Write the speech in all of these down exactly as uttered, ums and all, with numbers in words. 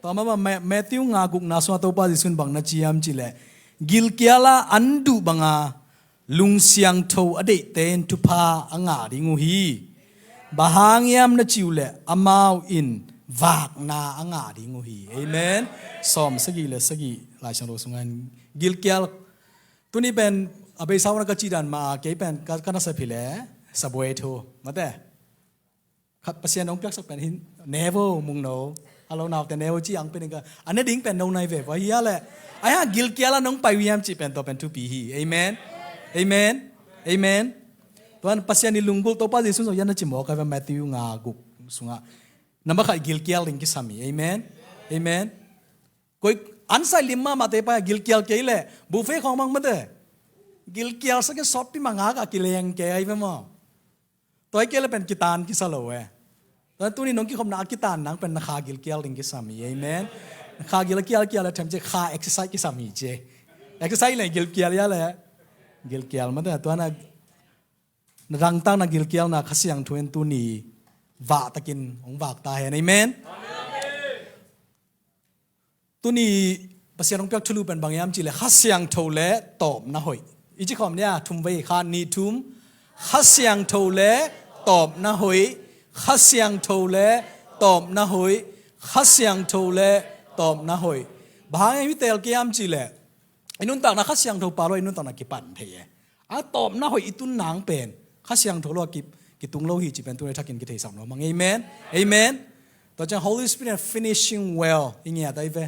Tua mah bang Ma-, Matthew nga gukna sungah Topa Jesuh in bang na ci hiam cih leh, gilkial a an duh banga lungsiangtho a deihte in thupha a ngah ding uh hi. Bang hang hiam na cih uh leh amau in vakna a ngah ding uh hi. Amen. Sawm sagih le sagih Lai Siangtho sungah in gilkial. Tuni pen a beisa un ka cih dan mah a kei pen ka, ka nasep hi leh sabuai thu mate. Khat Pasian hong piaksak pen hin, Nevo Mungno. A lo naute Nevo ci ang pen ka, a ne ding pen no nai ve, va hia leh. Ai ha gilkial a nong pai uh hiam cih pen tua pen thupi hi. Amen. Amen. Amen. Tuan Pasian i lunggulh Topa Jesuh zong hian na ci mawk a ve Matthew nga guk sungah. Nambat khat gilkial ding kisam hi. Amen. Amen. Koi an sai lim mahmahte pa gilkial kei leh buffet khawng mang mate. Gilkial sakin sawtpi mangak a kileng kei ai ve maw. Tua hi kei leh pen kitan kisa lo e. Tua tuni nong kikhopna a kitan nang pen na kha gilkial ding kisam hi. Amen. Na kha gilkial kial leh them ci kha exercise kisam hi ci. Exercise leh gilkial hia leh. Gilkial mate tua na, na dangtak na gilkialna Kha Siangtho in tuni vah takin hong vak ta hen. Amen. Tuni Pasian hong piak thulu pen bang hiam cih leh Kha Siangtho le tawpna hoih. I ci khawm nia, thum vei, khat nih thum. Kha Siangtho le tawpna hoih. Kha Siangtho le tawpna hoih. Kha Siangtho le tawpna hoih. Bang hang hiam i tel kei hiam cih leh i nuntakna Kha Siangtho pha lo i nuntakna kipan thei e. A tawpna hoih i tun nang pen Kha Siangtho lo a ki, kitung lo hi cih pen tuni thakin kitheisak nuam hang. Amen. Amen. Tua ciang Holy Spirit finishing well i ngiat ai ve.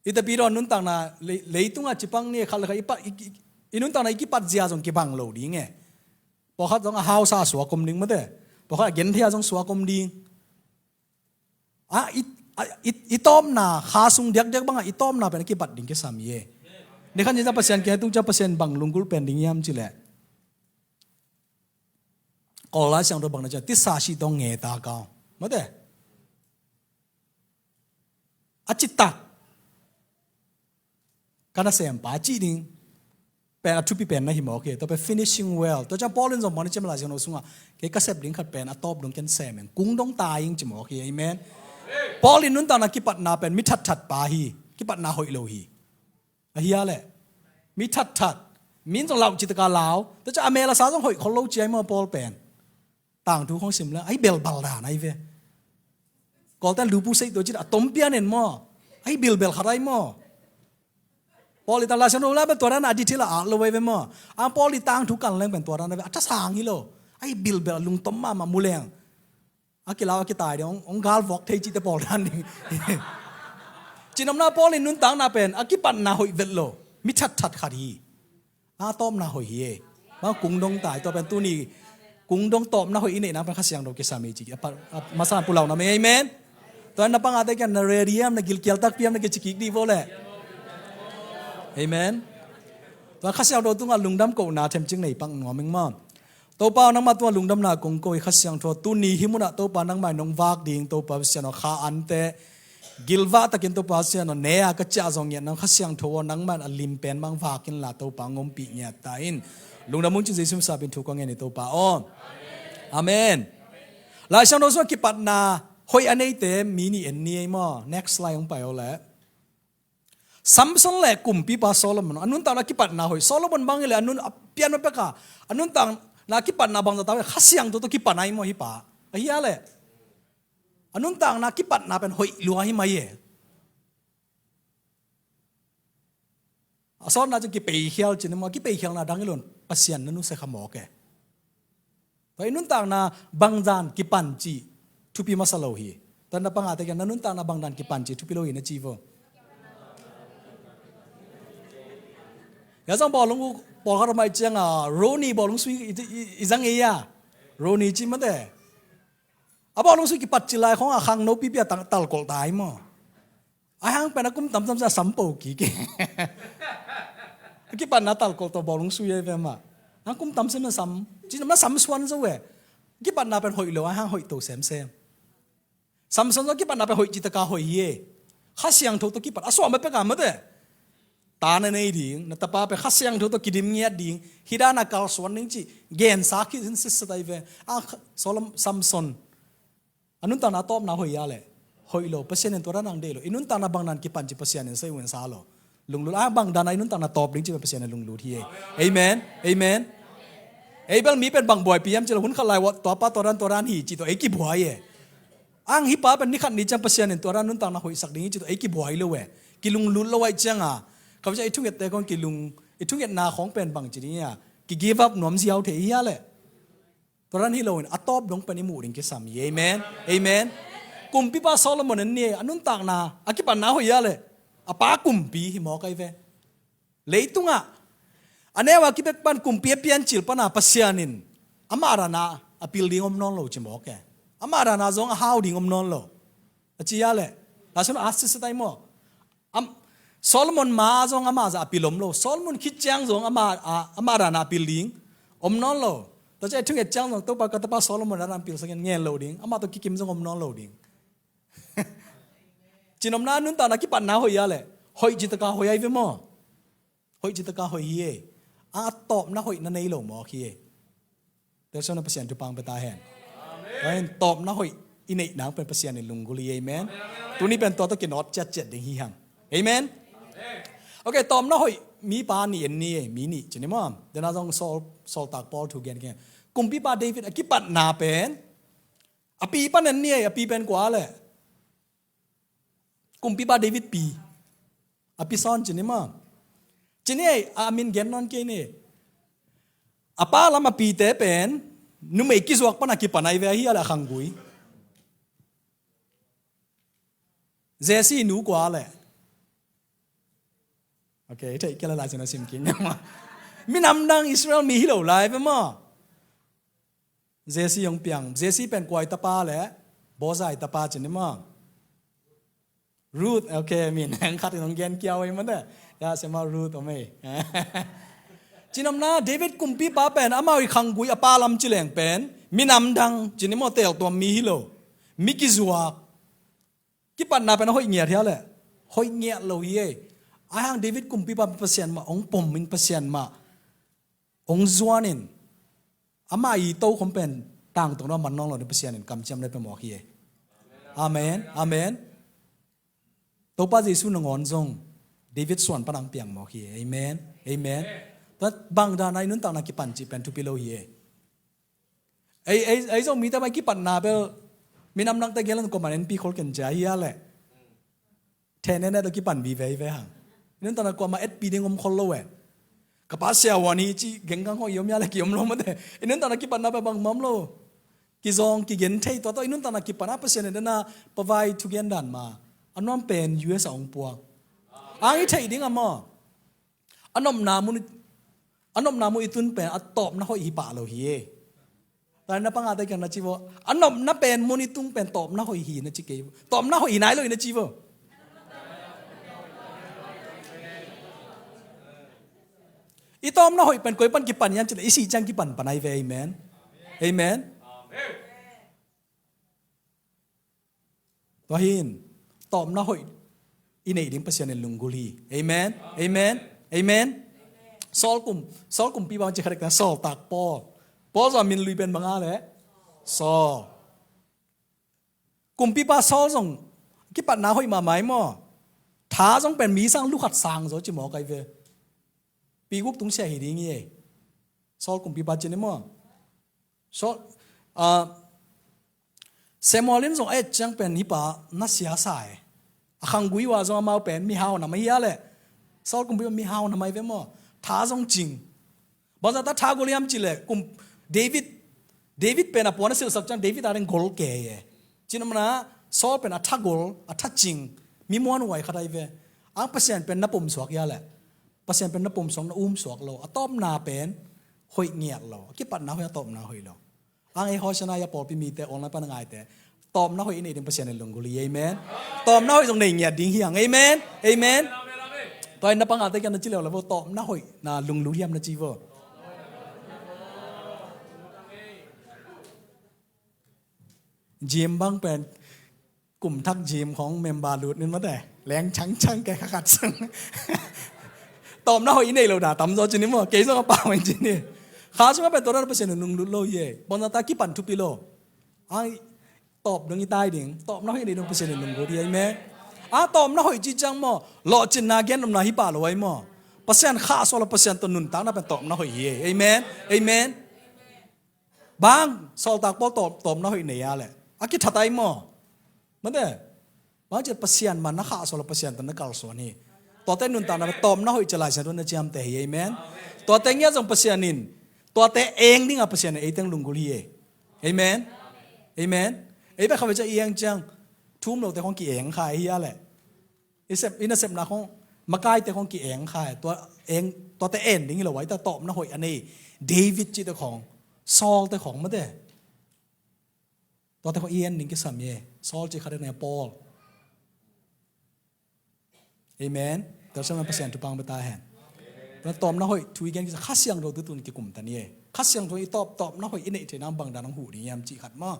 I tapi dawn nuntakna lei, leitungah ci pang ni khat le khat i pa, i, i, i nuntakna i kipat zia zong kibang lo ding e. Pawlkhat zong a hausa suak om ding mate. Pawlkhat a genthei a zong suak om ding. A, i, a, i, i tawpna, kha sung diakdiak bangah i tawpna pen a kipat ding kisam hi e. Nikhan zia Pasian kiang tung cia Pasian bang lunggulh pen ding hiam cih leh. Kawl Lai Siangtho bang na ci a, tisa sih tawh nge ta kau. Mate. A citak. Ka nasempa cih ding pen a thupi pen na hi mawk hi. Tua pen finishing well. Tua ciang Paul in zong bang na ci hiam Lai Siangtho sungah, kei ka sep ding khat pen a tawp dong ken sem ing. Kung dong ta ing ci mawk hi. Amen. Paul in nuntakna kipatna pen mi thatthat pa hi. Kipatna hoih lo hi. A hia leh. Mi thatthat. Min zong lau citaka lau. Tua ciang a mel a sa zong hoih khol lo ci ai maw Paul pen. Tangthu khong sim le, ai belbal dan ai ve. Kawlte'n lupu sei tua cin a tompian en maw. Ai bilbel khat ai maw. Paul i tang Lai Siangtho la bel tua dan a detail a at lo ai ve maw. A Paul i tangthu kan leng pen tua dan ai ve. A thasang hi lo. Ai bilbel a lungtom mahmah mu leng. A kilau a kitai ding, hong, hong galvuak thei cihte pawl dan ding. Cinopna Paul in nuntakna pen, a kipatna hoih vet lo. Mi thatthat khat hi. A tawpna hoih hi e. Bang kung dong tai, tua pen tuni kung dong tawpna hoih i neih nang pen Kha Siangtho kisam hi ci. A pa, a masa pulau na me, amen. Tua na pangate kiang na ready am, na gilkial takpi am, na kici kik dih vo le. Amen. Tua Kha Siangtho tungah lungdam kohna themcik nei pak nuam ing maw. Topa aw nangmah tungah lungdamna kong ko hi Kha Siangtho. Tuni hih munah Topa nangmah in nong vak ding, Topa Pasian aw kha ante gilvah takin Topa Pasian aw, ne a ka ciah zong ngiat nang Kha Siangtho aw, nangmah in a lim pen mang vak inla Topa hong ompih ngiat ta in. Lungdam hong cin Jesu min suangin thu ka ngen hi Topa aw. Amen. Lai Siangtho sungah kipatna hoih a neite mi nih en ni ei maw. Next slide hong pai aw leh. Samson le kumpipa Solomon a nuntakna kipatna hoih. Solomon bang hi leh a nun a pian ma peka a nuntakna kipatna bangzah ta hoih. Kha Siangtho tawh kipan ai maw hih pa. A hia leh. A nuntakna kipatna pen hoih lua hi mai e. A sawtna cin kipeikhial cin maw, kipeikhialna dang hi lo in Pasian na nusia kha mawk e. Tua i nuntakna bangzah kipan cih thupi masa lo hi. Tua na pangate kiang na nuntakna bangzah kipan cih thupi lo hi na ci vo. Ya zang bawlung uh, pawlkhat a mai ciang a, Roni bawlung sui i, i, i zang ei a. Roni ci mate. A bawlung sui kipat ci lai khong a khangno pipi a tang talkolh tai maw. A hang pen a kum tamsam sa sam po kik e. A kipatna talkolh tawh bawlung sui ai ve mah. A kum tamsam na sam. Ci na sam suan zo e. Kipatna pen hoih lo, a hang hoih to semsem. Samson tawh kipatna pen hoih citaka hoih hi e. Kha Siangtho tawh kipat. A suah ma peka mate. Ta na nei ding, na tapa pen Kha Siangtho tawh kidim ngiat ding. Hih dan a kalsuan ding ci. Gensa khit hin sitsa tai ve. A Solom-, Samson. A nuntakna a tawpna hoih a leh. Hoih lo, Pasian in tua dan a deih lo. I nuntakna bang dan kipan ci Pasian in sa uh in sa lo. Lunglut a bang dan a i nuntakna tawp ding ci Pasian in lunglut hi e. Amen. Amen. Ei bel mi pen bang buaipi hiam ci lo, hun khat lai ua tua pa tua dan tua dan hi ci tawh ei kibuai e. Ang hih pa pen ni khat ni ciang Pasian in tua dan nuntakna hoihsak ding hi ci tawh ei kibuai lo e. Kilunglut lo ahih ciang a, ka visa i thungette khong kilung, i thungetna khong pen bang ci ding hi a, ki give up nuam ziau thei hi a leh. Tua dan hi lo in a tawp dong pen i muh ding kisam hi. Amen. Amen. Kumpipa Solomon en ni e, a nuntakna a kipatna hoih a leh a pa kumpi hi mawk ahi ve. Leitungah a neu a kibek pan kumpi a piancil pana Pasian in amah dana a pil ding om nawn lo ci mawk e. Amah dana zong a hau ding om nawn lo. A ci a leh, a sun a sisat ai maw? Am, Solomon ma zong amah zah a pil om lo. Solomon khit ciang zong amah, a, amah dana a pil ding om nawn lo. Tua ciang i thunget ciang zong Topa ka tapa Solomon dana a pil sangin ngen lo ding. Amah tawh kikim zong om nawn lo ding. Cinopna nuntakna kipatna hoih a leh hoih citaka hoih ahi ve maw? Hoih citaka hoih hi e. A tawpna hoih na nei lo mawk hi e. Tel siam na Pasian thupha pia ta hen. Amen. Tawpna hoih i neih nang pen Pasian in lunggulh hi. Amen. Tuni pen tua tawh kinawt ciatciat ding hi hang. Amen. Ok, tawpna hoih mipa nih en ni e, mi nih ci ni maw? Dena zong Saul, Sawltak Paul thu gen keng. Kumpipa David a kipatna pen a pi pan en ni e, a pi pen kua leh? Kumpipa David pi. A pi sawn ci ni maw? Ci ni e, a min gen nawn kei ni. A pa lam a pite pen numei kizuak pan a kipan ahi ve, ahi a leh a khanggui. Jesse nu kua leh? Ok, i theih kei leh lai cin a sim kik ni maw? Minam dang Israel mi hi lo lai ve maw? Jesse hong piang. Jesse pen kua i tapa leh? Boaz i tapa ci ni maw? Ruth, ok, min heng khat in hong gen kiau ei mate. Ya, sema Ruth om ei. Cinopna, David kumpipa pen amau i khanggui a pa lam ci leng pen minam dang ci ni maw, teltuam mi hi lo. Mi kizuak. Kipatna pen a hoih ngiat hi a leh? Hoih ngiat lo hi e. Ahi hang David kumpipa Pasian mah hong pom in, Pasian mah hong zuan in, amah i tokhom pen tangtung na man nawn lo ding Pasian in kamciam na pia mawk hi e. Amen. Amen. Topa Jesu nangawn zong David suan pan hong piang mawk hi e. Amen. Amen. Tua bang dan a i nuntakna kipan cih pen thupi lo hi e. Ei, ei, ei zong mite mai kipatna bel minam dangte gel in kuaman enpi khol ken cia hi a leh. Thene ne tawh kipan vive hi ve hang. I nuntakna kuamah etpi ding om khol lo e. Ka pa siavuan hi ci genggang hawh i om ya le ki om lo mate. I nuntakna kipatna pia bangmah om lo. Kizawng kigen thei tua tawh i nuntakna kipan a Pasian in dena pavai thugen dan ma. A nuam pen U S a ong puak. Ang i theih ding a maw? A nopna mun, a nopna mun i tun pen a tawpna hoih hi pah lo hi e. Tua na pangate kiang na ci vo. A nopna pen mun i tung pen tawpna hoih hi na ci kei vo. Tawpna hoih hi nai lo hi na ci vo. I tawpna hoih pen koi pan kipan hiam cih leh i sih ciang kipan pan ahi ve. Amen. Amen. Tua hi in, tawpna hoih i neih ding Pasian in lunggulh hi. Amen. Amen. Amen. Saul kum, Saul kumpipa ci khat dek na Sawltak Paul. Paul zong a min lui pen bang a leh? Saul. Kumpipa Saul zong kipatna hoih mahmah hi maw? Tha zong pen mi sang lu khat sang zaw ci mawk ahi ve. Pi guk tung sia hi ding hi e. Saul kumpipa ci ni maw? Saul, ah, Samuel in zong a et ciang pen hih pa na sia sa e. A khanggui uh a zong amau pen mihau na mah hi a leh. Saul kumpipa mihau na mah hi ve maw? Tha zong cing. Bangzah ta tha gol hiam cih leh kum David, David pen a puan a silhsak ciang David a ding gol kei e. Cinopna Saul pen a tha gol, a tha cing, mi muanhuai khat ahi ve. Ang Pasian pen na pom suak hi a leh? Pasian pen na pom suak, na um suak lo. A tawpna pen hoih ngiat lo. A kipatna hoih, a tawpna hoih lo. Ang ei Hosanna ya pawlpi mite online pan a ngaite, tawpna hoih i neih ding Pasian in lunggulh hi. Amen. Tawpna hoih zong nei ngiat ding hi hang. Amen. Amen. Tua in na pangate kiang na ci leuleu vo, tawpna hoih na lunggulh hiam na ci vo. Gym bang pen kum thak gym khong member lut nin mate. Leng changchang kei kha khat sang. Tawpna hoih i neih lo da tamzaw ci ni maw? Kei zong a pau in ci ni. Kha sungah pen tua dan Pasian in lunglut lo hi e. Bangzah ta kipan thupi lo. Ai, Tawp dong i tai ding, tawpna hoih nei dong Pasian in lunggulh hi, amen. A tawpna hoih ci ciang maw, lawhcinna gennopna hi pah lo ai maw. Pasian khahsuah lo, Pasian tawh nuntakna pen tawpna hoih hi ei, amen, amen. Bang, sawltak Paul tawp, tawpna hoih nei a leh a kithat ai maw. Mate, bang ci Pasian man na khahsuah lo, Pasian tawh na kalsuan hi. Tuate nuntakna pen tawpna hoih ci a Lai Siangtho na ciamteh hi, amen. Tuate ngiat zong Pasian in, tuate eng dinga Pasian in ei teng lunggulh hi ei. Amen. Amen. Ei bek kha ve cia i eng ciang, thum lote khong ki-eng kha hi a leh. I sep, i nasepna khong, makaite khong ki-eng kha hi. Tua eng, tuate en ding hi lo ai, ta tawpna hoih a nei. David cihte khong, Saul te khong mate. Tuate khong i en ding kisam hi. Saul ci khat a nei Paul. Amen. Telsiam na Pasian thupha pia ta hen. Tua tawpna hoih thu i gen kisa Kha Siangtho tu tun kikum ta ni e. Kha Siangtho i tawp, tawpna hoih i neih theih nang bang dan hong huh ding hiam cih khat maw.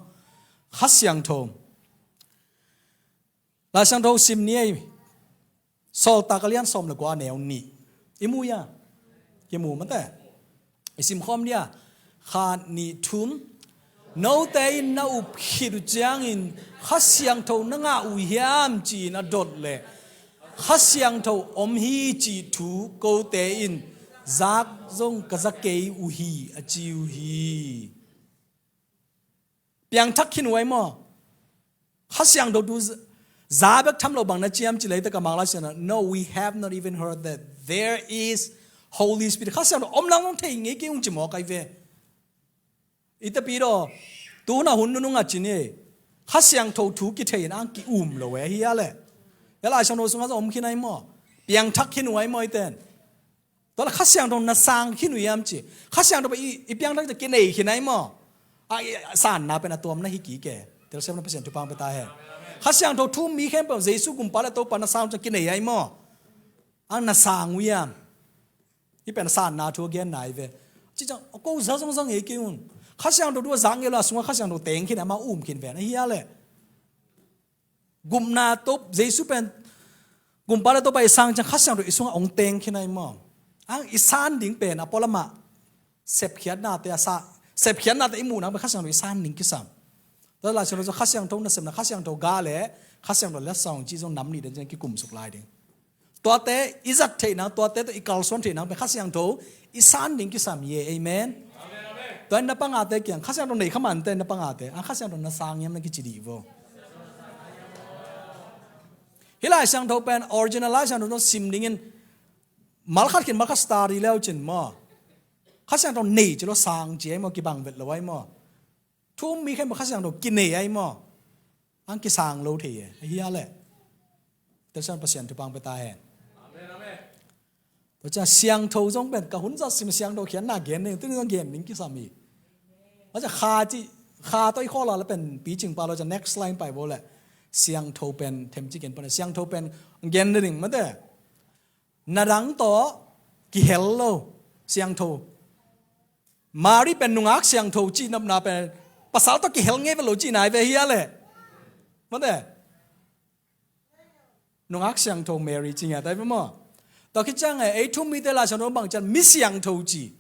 Kha Siangtho. Lai Siangtho sim ni e. Sawltak a lian sawm le kua a neu nih. I mu hia? Kimu mate. I sim khawm dia. Khat, nih, thum. Note in na up khit uh ciangin Kha Siangtho na ngah uh hiam ci-in a dot leh Kha Siangtho om hi cih thu kote in zak zong ka za kei uh hi a ci uh hi. Piangthak khin uh ai maw? Kha Siangtho tu za bek tham lo bang na ciam ci lei te ka mang la sian a, no, we have not even heard that there is Holy Spirit. Kha Siangtho om lang zong thei ngei kei ung ci mawk ai ve. I tapidaw tu hun a hun nunung a ci ni. Kha Siangtho thu kithei in ang ki-um lo e hi a leh. E Lai Siangtho sungah zong om khin ai maw? Piangthak khin uh ai maw i ten? Tua leh Kha Siangtho na sang khin uh hiam ci. Kha Siangtho pen i, i piangthak ta kinei khin ai maw? A, i sanna pen a tuam na hi kik e. Telsiam na Pasian thupha pia ta hen. Kha Siangtho thu-um mi khempeuh Jesu Gumpa le Topa na sang uh ciang kinei ai maw? Ang na sang uh hiam? Hih pen sanna thu a genna hi ve. Ci ciang, ko za zong za ngei kei un. Kha Siangtho thu a za ngei lo a sungah Kha Siangtho teng khin a, amah um khin ven a hi a leh. Gupna Topa, Jesu pen Gumpa le Topa i sang ciang Kha Siangtho i sungah hong teng khin ai maw? Ang i san ding pen a pualamah sepkhiatnate a sa, sepkhiatnate i muh nang pen Kha Siangtho i san ding kisam. Tua Lai Siangtho zong Kha Siangtho nasepna, Kha Siangtho ga le Kha Siangtho letsong cih zong nam nih den ciang kikum suk lai ding. Tuate i zat theih nang, tuate tawh i kalsuan theih nang pen Kha Siangtho i san ding kisam hi e. Amen. Tua in na pangate kiang Kha Siangtho nei kha mante, na pangate a Kha Siangtho na sang hiam na kici dih vo. Hih Lai Siangtho pen original Lai Siangtho zong sim dingin mal khat khin mal khat study leu cin maw? Kha Siangtho nei ci lo, sang ci ai maw, kibang vet lo ai maw? Thu-um mi khempeuh Kha Siangtho kinei ai maw? Ang kisang lo thei e, a hi a leh. Telsiam Pasian thupha pia ta hen. Amen, amen. Tua ciang Siangtho zong pen ka hun zat sim Siangtho khiatna gen ding, tuni zong gen ding kisam hi. Tua ciang Kha ci, Kha tawh i khawl a leh pen picing pa lo ciang next line pai bo leh. Siangtho pen themcik gen pan, Siangtho pen gen ding mate. Na dang tawh kihel lo Siangtho. Mari pen nungak siangtho cih nopna pen pasal tawh kihel ngei vet lo cihna hi ve hi a leh. Mate. Nungak siangtho Mary ci ngiat ai ve maw? Tua khit ciang e, ei thu-um mite Lai Siangtho bang ciang mi siangtho ci.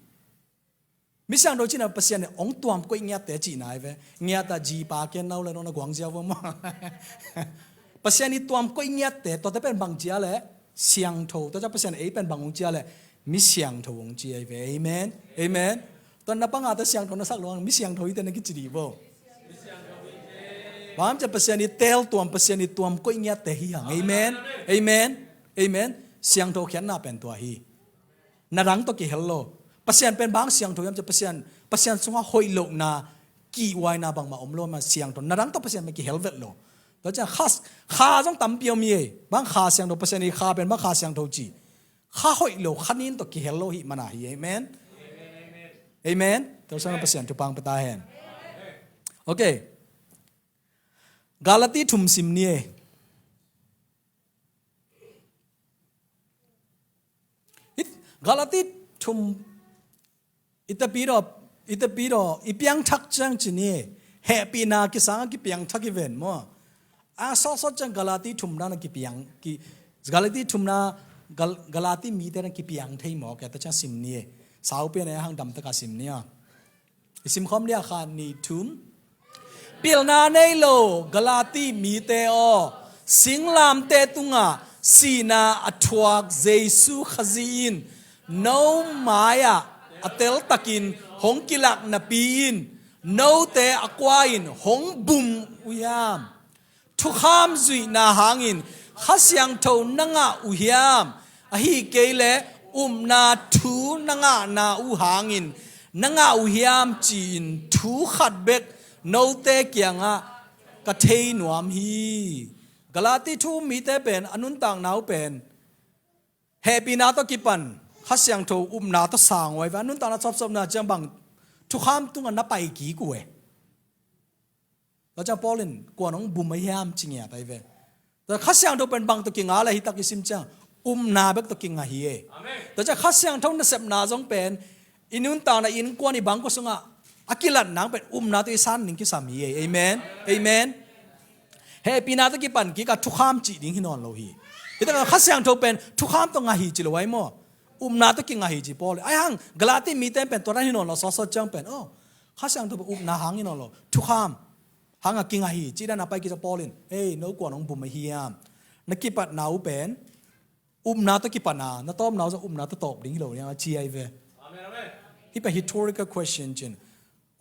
Mi siangtho cihna Pasian in hong tuam koih ngiatte cihna hi ve. Ngiat a zi pa ken nau le nong na guang ziau vo maw? Pasian in tuam koih ngiatte, tuate pen bang ci a leh siangtho. Tua ciang Pasian in ei pen bang hong ci a leh mi siangtho hong ci ai ve. Amen. Amen. Tua na pangate siangtho na sak lo ang, mi siangtho hite na kici dih vo. Bang hang hiam cih leh Pasian in teel tuam, Pasian in tuam koih ngiatte hi hang. Amen. Amen. Amen. Siangtho khiatna pen tua hi. Na dang tawh kihel lo. Pasian pen bang siangtho hiam cih leh Pasian, Pasian sungah hoih lohna, kihhuaina bangmah om lo, amah siangtho. Na dang tawh Pasian pen kihel vet lo. Tua ciang Kha, Kha zong tampi om hi e. Bang Kha Siangtho, Pasian i Kha pen bang Kha Siangtho ci. Kha hoih lo, Kha nin tawh kihel lo hi mana hi. Amen. Amen. Tua sang Pasian thupha pia ta hen. Okay. Galati thum sim ni e. It, Galati thum, i tapidaw, i tapidaw, i piangthak ciang ci ni, hehpihna kisang a kipiangthak hi ven maw? A sawtsawt ciang Galati thumna na kipiang, ki, Galati thumna, Gal-, Galati mite na kipiang thei maw, kei ta ciang sim ni, saupi na hang dam taka sim ni a. I sim khawm dia, khat, nih, thum. Pilna nei lo Galati mite aw, singlamteh tungah sihna a thuak Jesu Khazih in no mai-ah a teltakin hong kilak napi in note a kua in hong bum uh hiam? Thukham zuihna hangin Kha Siangtho na ngah uh hiam? Ahi kei leh upna thu na ngahna uh hangin na ngah uh hiam ci-in thu khat bek note kiangah ka thei nuam hi. Galati thu mite pen a nuntakna uh pen hehpihna tawh kipan Kha Siangtho upna tawh sang uh ai ve. A nuntakna sawpsawpna ciang bang thukham tungah na pai kik uh e. Tua ciang Paul in kuan hong bum ahi hiam ci ngiat ai ve. Tua Kha Siangtho pen bang tawh kinga le hi tak i sim ciang upna bek tawh kinga hi e. Tua ciang Kha Siangtho nasepna zong pen i nuntakna innkuan i bangkua sungah a kilat nang pen upna tawh i san ning kisam hi e. Amen. Amen. Hehpihna tawh kipan kik a thukham cih ding hi nawn lo hi. Hi tak a Kha Siangtho pen thukham tawh ngah hi ci lo ai maw? Upna tawh kingah hi ci Paul. Ai hang Galati mite pen tua dan hi nawn lo, sawtsawt ciang pen. Oh, Kha Siangtho pen upna hang hi nawn lo, thukham hangah kingah hi ci dan a pai kisa Paul in, ei, no kuan hong bum ahi hiam? Na kipatna uh pen upna tawh kipatna, na tawpna uh zong upna tawh tawp ding hi lo niang a ci ai ve. Hih pen rhetorical question cin.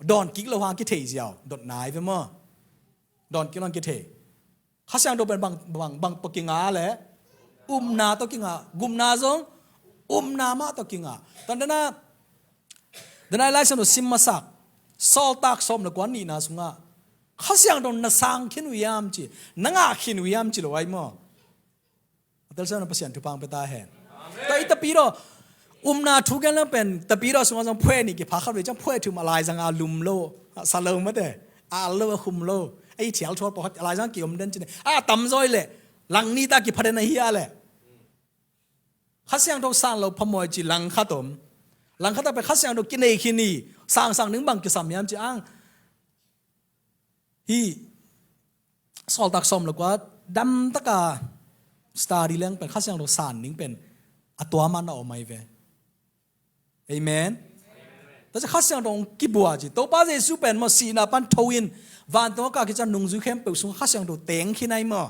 Dawn kik lo hang kithei ziau dotna ai ve maw? Dawn kik lo hang kithei. Kha Siangtho pen bang, bang, bang tawh kinga le upna tawh kinga, gupna zong upna mah tawh kinga. Tua dan a, dan a i Lai Siangtho sim masak Sawltak sawm le kua nihna sungah Kha Siangtho na sang khin uh hiam ci, na ngah khin uh hiam ci lo ai maw? A telsiam na Pasian thupha pia ta hen. Tua i Tapidaw upna thu gen leng pen Tapidaw sungah zong phuai nih kipha khat vei ciang phuai thum a laizang a lum lo, a sa lo mate, a al lo, a khum lo, a i thial thual pawh khat a laizang kiom den cin a tamzaw i leh lang nih ta kipha den ahi a leh. Kha Siangtho san lo phamawh ci lang khat om. Lang khat a pen Kha Siangtho kinei khin hi, sangsang ding bang kisam hiam ci ang. Hih Sawltak sawm le kua damtaka study leng pen Kha Siangtho san ding pen a tua man a om ai ve. Amen. Tua ciang Kha Siangtho hong kibua ci. Topa Jesu pen maw sihna pan tho in vantung a kah khit ciang nungzui khempeuh sungah Kha Siangtho teng khin ai maw?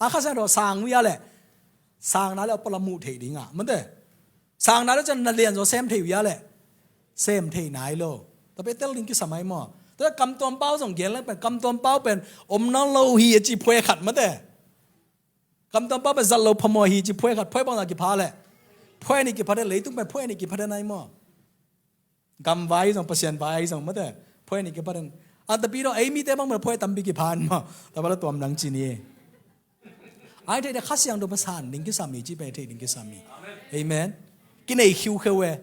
A Kha Siangtho sang uh a leh sang nai le a pala muh theih ding a mate. Sang nai le ciang na lianzaw sem thei uh a leh sem thei nai lo. Tua pen tel ding kisam ai maw? Tua kamtuam pau zong gen leng pen kamtuam pau pen om nawn lo hi a ci phuai khat mate. Kamtuam pau pen zat lo phamawh hi ci phuai khat, phuai bangzah kipha leh phuai nih kipha den, leitung pen phuai nih kipha den ai maw? Gamvai zong, Pasian vai zong mate. Phuai nih kipha den. A Tapidaw ei mite bang mate phuai tampi kipha in maw? Tua bala tuam dang ci ni. Ai thei de Kha Siangtho pasan ding kisam hi ci pen thei ding kisam hi. Amen. Kinei khiukheu e.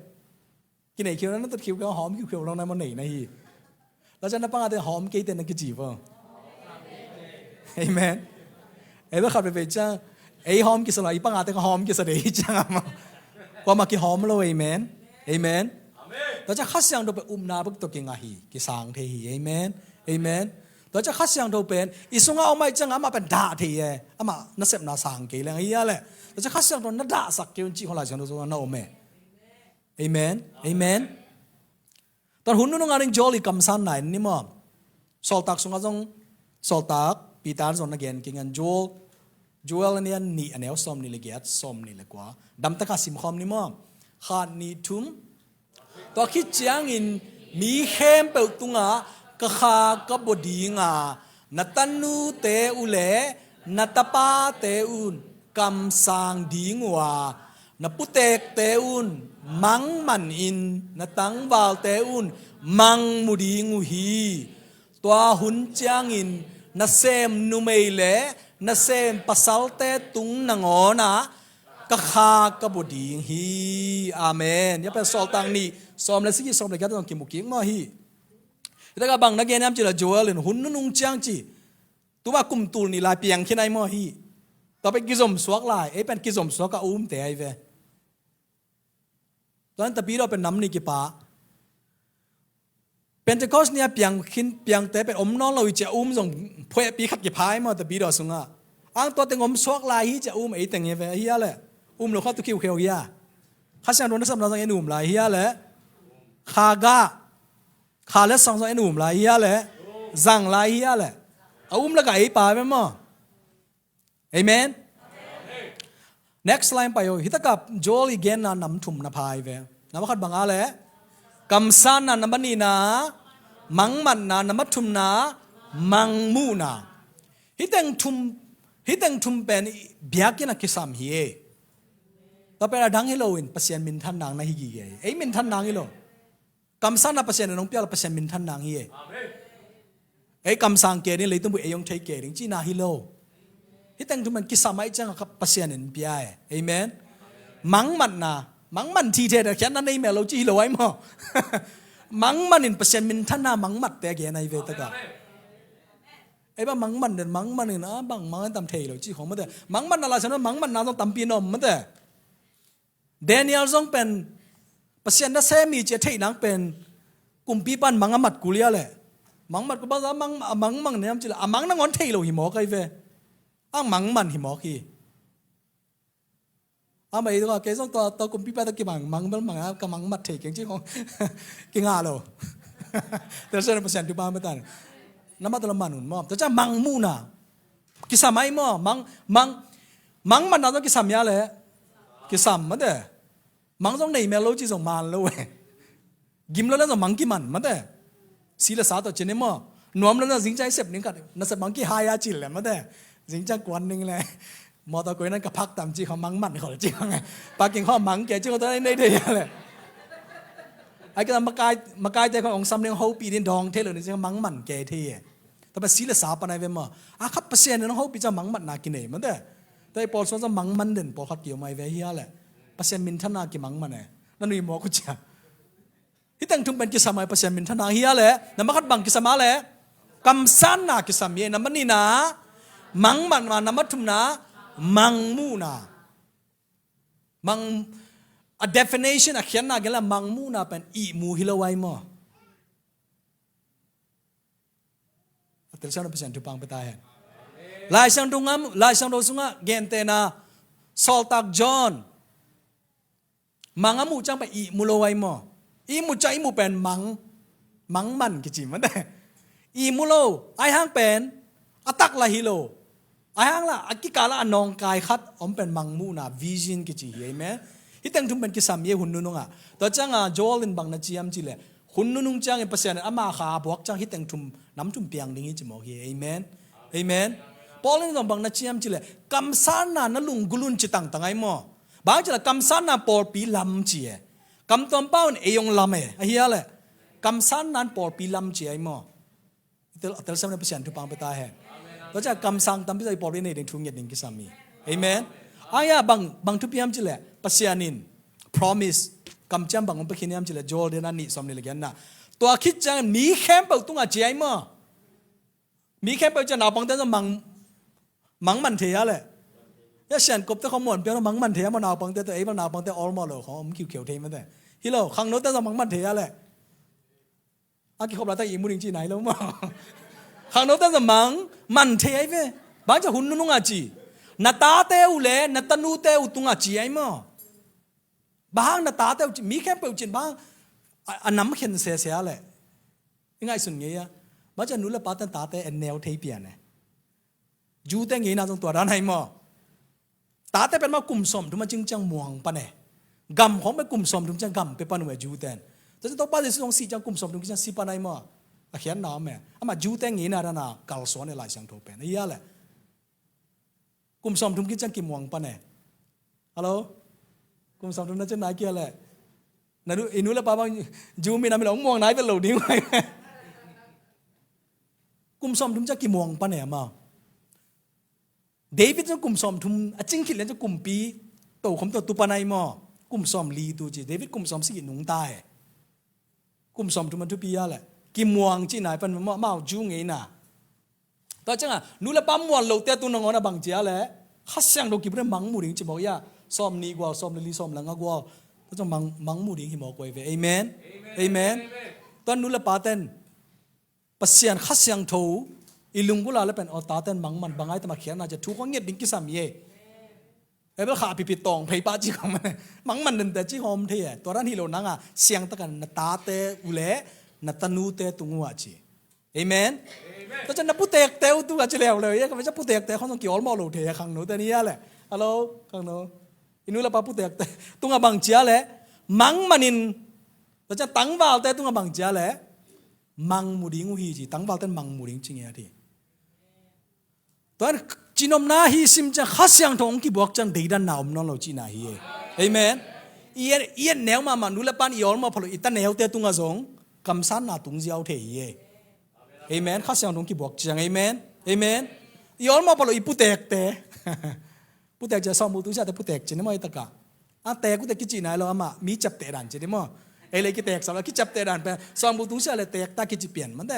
Kinei khiu na, na tat khiukheu, hawm khiukheu lo na maw nei na hi. Tua ciang na pangate hawm kei te na kici vo. Amen. Ei bek khat veve ciang ei hawm kisa lo, i pangate ka hawm kisa de hi ciang a maw? Kuamah kihawm lo. Amen. Amen. Tua ciang Kha Siangtho pen upna bek tawh kingah hi, kisang thei hi. Amen. Amen. Tua ciang Kha Siangtho pen i sungah om ai ciang amah pen dah thei e. Amah nasepna sang kei leng ahi a leh. Tua ciang Kha Siangtho na dahsak kei un cih khawng Lai Siangtho sungah na om e. Amen. Amen. Tua hun nunung a ding Joel i kamsan nai ni maw? Sawltak sungah zong Sawltak Peter zong na gen kei ngan Joel, Joel a lian nih a neu sawm nih le giat, sawm nih le kua. Damtaka simkhawm ni maw? Khat nih thum. Tua khit ciangin mi khempeuh tungah ka kha ka bua ding a, na tanute uh le na tapate un kamsang ding uh a, na putekte un mang manin na tangvalte un mang mu ding uh hi. Tua hun ciangin nasem numei le nasem pasalte tung nangawnah ka kha ka bua ding hi. Amen. Hia pen Sawltak nih sawm le sagih, sawm le giat zong kimu kik maw hi. Hi takah bang na gen hiam cih leh Joel in hun nunung ciang ci. Tuma kum tul nih lai piang khin ai maw hi. Tua pen kizom suak lai, ei pen kizom suak a umte ai ve. Tua in Tapidaw pen nam nih kipha. Pentecost ni a piang khin, piangte pen om nawn lo i ci a um zong phuaipi khat kipha ai maw Tapidaw sungah. Ang tua teng om suak lai hi ci a um ei teng hi ve, ahi a leh. Um lo kha tu khiukheu hi a. Kha Siangtho nasepna zong en um lai hi a leh. Kha gah. Kha le sang zong en um lai hi a le, zang lai hi a le, a um laka ei pa ve maw? Amen. Next line pai o. Hi takah Joel i genna nam thum na phai ve. Nam khat bang a le, kamsanna. Nam nihna, mangmatna. Nam thumna, mangmuhna. Hi teng thum, hi teng thum pen biakinn a kisam hi e. Tua pen a dang hi lo in Pasian minthan nang na hi gige. Ei minthan nang hi lo. Kamsanna Pasian in hong pia lo, Pasian minthan nang hi e. Ei kamsang ke ding, leitung bup ei hong thei ke ding cihna hi lo. Hi teng thum pen kisam ahih ciangin Pasian in pia e. Amen. Mangmatna, mangman thithe, khiatna nei mel lo ci hi lo ai maw? Mangman in Pasian minthanna mangmatte gen ai ve takah. Ei bang mangman den, mangman in a bang mang tam thei lo ci khong mate. Mangmatna Lai Siangtho mangmatna zong tampi na om mate. Daniel zong pen Pasian na sem hi ci a theih nang pen kumpipa in mang a mat kul hi a le. Mang mat kul bang a mang, a mang mang niam ci le a mang nangawn thei lo hi mawk ai ve. A mangman hi mawk hi. A mah i dongah kei zong tua, tua kumpipa tawh kimang, mang bel mang a, ka mangmat thei keng ci khong kingah lo. Tel sian Pasian thupha matan. Na mat lo man un maw. Tua ciang mangmuhna. Kisam ai maw, mang, mang, mangmatna zong kisam hi a le. Kisam mate. Mang zong nei mel lo ci zong man lo e. Gim lo le zong mang kiman mate. Si le sa tawh ci ni maw. Nuam lo le zong zingciang i sep ning khat. Na sep mang kihai a ci le mate. Zingciang kuan ning le. Mawtaw koi nan ka phak tam ci khong mangman khol ci khong e. Parking khong mang ke ci khong tua nei thei a le. Ai ka makai, makaite khong ong sam ning hopih ding dawng thei lo ning ci khong mangman ke thei e. Tua pen si le sa pan ai ve maw. A khat Pasian in hong hopih ciang mangmatna kinei mate. Tua i pawlsuan ciang mangman den pawlkhat ki-om ai ve hi a le. Pasian minthanna kimangman e. Na nui mawk uh ciang. Hi teng thum pen kisam ai Pasian minthanna hi a le. Nam khat bang kisam a le. Kamsanna kisam hi e. Nam nihna, mangmatna. Nam thumna, mangmuhna. Mang, a definition a khiatna gen la mangmuhna pen ihmu hi lo ai maw. A tel sian Pasian thupha pia ta hen. Lai Siangtho sungah, Lai Siangtho sungah gentehna Sawltak John. Mang a muh ciang pen ihmu lo ai maw. Ihmu ciang ihmu pen mang, mangman kici mate. Ihmu lo, ai hang pen, a tak la hi lo. Ai hang la, a kikal a nawngkai khat, om pen mangmuhna, vision kici hi, amen. Hi teng thum pen kisam hi hun nunungah. Tua ciangah Joel in bang na ciam ci le. Hun nunung ciangin Pasian in ama kha a buak ciang hi teng thum, nam thum piang ding hi ci mawk hi, amen. Amen. Paul in zong bang na ciam ci le. Kamsanna na lunggulh un ci tangtang ai maw. Bang ci le kamsanna pawlpi lam ci e. Kamtuam pau in ei hong lam e. Ahi a le. Kamsanna in pawlpi lam ci ai maw. Tel, tel siam na Pasian thupha pia ta hen. Tua ciang kamsang tampi zai pawlpi nei ding thu nget ding kisam hi. Amen. Aya bang, bang thupi hiam ci le. Pasian in promise. Kamciam bang hong pia khin hiam ci le. Joel lian a nih sawm nih le giatna. Tua khit ciang mi khempeuh tungah ci ai maw. Mi khempeuh ciang naupangte zong mang, mangman thei a le. Ya sian kopte khong muan piang mangman thei a maw naupangte tua ei bang naupangte awlmawh lo khong om khiukheu thei mate. Hi lo, khangnote zong mangman thei a le. A kikhop laitak ihmu ding ci nai lo maw. Khangnote zong mangman thei ai ve. Bang ciang hun nunungah ci. Na tate uh le, na tanute uh tungah ci ai maw. Bang hang na tate uh ci, mi khempeuh cin bang hang a, a nam khen sese a le. I ngaihsun ngei a. Bang ciang nu le pate tate en neu thei pian e. Jute ngeina zong tua dan ai maw. Tate pen mah kum sawmthum a cing ciang muang pan e. Gam khong pen kum sawmthum ciang gam pia pan uh e Jute in. Tua ciang Topa Jesu zong sih ciang kum sawmthum ciang si pan ai maw. A khiatna om e. Amah Jute ngeina dan a kalsuan e Lai Siangtho pen. Ahi a le. Kum sawmthum khit ciang kimuang pan e. Hello? Kum sawmthum na ciang nai kia le. Na nu, i nu le pa bang Jew mi na mi lo muang nai vet lo ding vai. Kum sawmthum ciang kimuang pan e amau. David zong kum sawmthum a cing khit lian ciang kumpi tokhom tawh tu pan ai maw. Kum sawmli tu ci. David kum sawmsagih nungta e. Kum sawmthum a thupi a le kimuang cih nai pan mah, amau Jew ngeina. Tua ciangah nu le pa muan lote tu nangawn a bang cia le Kha Siangtho kibutin mangmu ding ci mawk ia. Sawmnih gual, sawmli, sawmlanga gual. Tua ciang mang, mangmu ding hi mawk uh ai ve. Amen. Amen. Tua nu le paten Pasian Kha Siangtho i lunggulh a le pen aw taten mangman bang ai tama khiatna cia thu kong nget ding kisam hi e. Abel kha pipi tawng phei pah ci khawm mane. Mangman dente ci khawm thei e. Tua dan hi lo nanga siangtakin na tate uh le na tanute tung uh ah ci. Amen. Tua ciang na putekte uh tung ah ci leuleu hi. Ka mah ciang putekte khong zong kiawlmawh lo thei a, khangnote ni a leh. Hello, khangno. I nu le pa putekte tungah bang ci a leh, mang manin. Tua ciang tangvalte tungah bang ci a leh, mang mu ding uh hi ci. Tangvalte in mang mu ding ci ngiat hi. Tua cihnopna hi sim ciang Kha Siangtho hong kibuak ciang deidanna om nawn lo cihna hi e. Amen. I et, i et neu mahmah, nu le pa in i awlmawh pha lo i ta neute tungah zong kamsanna tung ziau thei hi e. Amen. Kha Siangtho hong kibuak ciang. Amen. Amen. I awlmawh pha lo i putekte. Putek ciang sawngbu tungsiahte putek ci ni maw i takah. A tek uh teh kici nai lo amah, mi ciapteh dan ci ni maw. Ei le kiteksap lo, kiciapteh dan pen sawngbu tungsiah le tekta kici pian mate.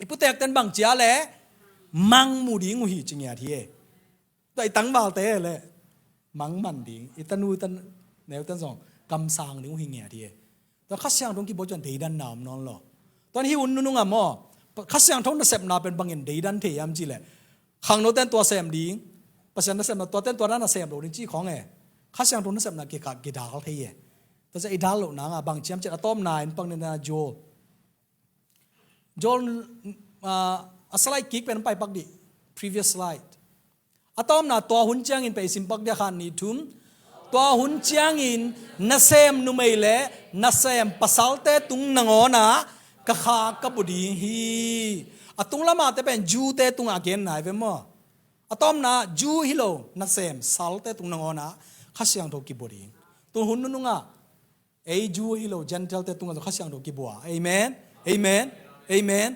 I putekte in bang ci a leh, mang mu ding uh hi ci ngiat hi e. Tua i tangvalte le mang man ding, i tanu i ta neute zong kamsang ding uh hi ngiat hi e. Tua Kha Siangtho hong kibuak ciang deidanna om nawn lo. Tua hi hun nunung ah maw, Kha Siangtho nasepna pen bangin deidan thei hiam ci leh, khangnote in tua sem ding, Pasian nasepna tuate in tua dan a sem lo ding ci khong e. Kha Siangtho nasepna kikhat kidal thei e. Tua ciang i dal loh nang a bang ci hiam ci leh, a tawpna in pak ni na Joel. Joel, ah, a slide kik pen pai pak dih. Previous slide. A tawpna tua hun ciangin pen i sim pak dih a, khat nih thum. Tua hun ciangin nasem numei le nasem pasalte tung nangawnah ka Kha ka bua ding hi. A tunglam ahte pen Jew-te tungah a gen nai ve maw. A tawpna Jew hi lo nasem salte tung nangawnah Kha Siangtho kibua ding. Tu hun nunungah ei Jew hi lo Gentile-te tungah zong Kha Siangtho kibua. Amen. Amen. Amen.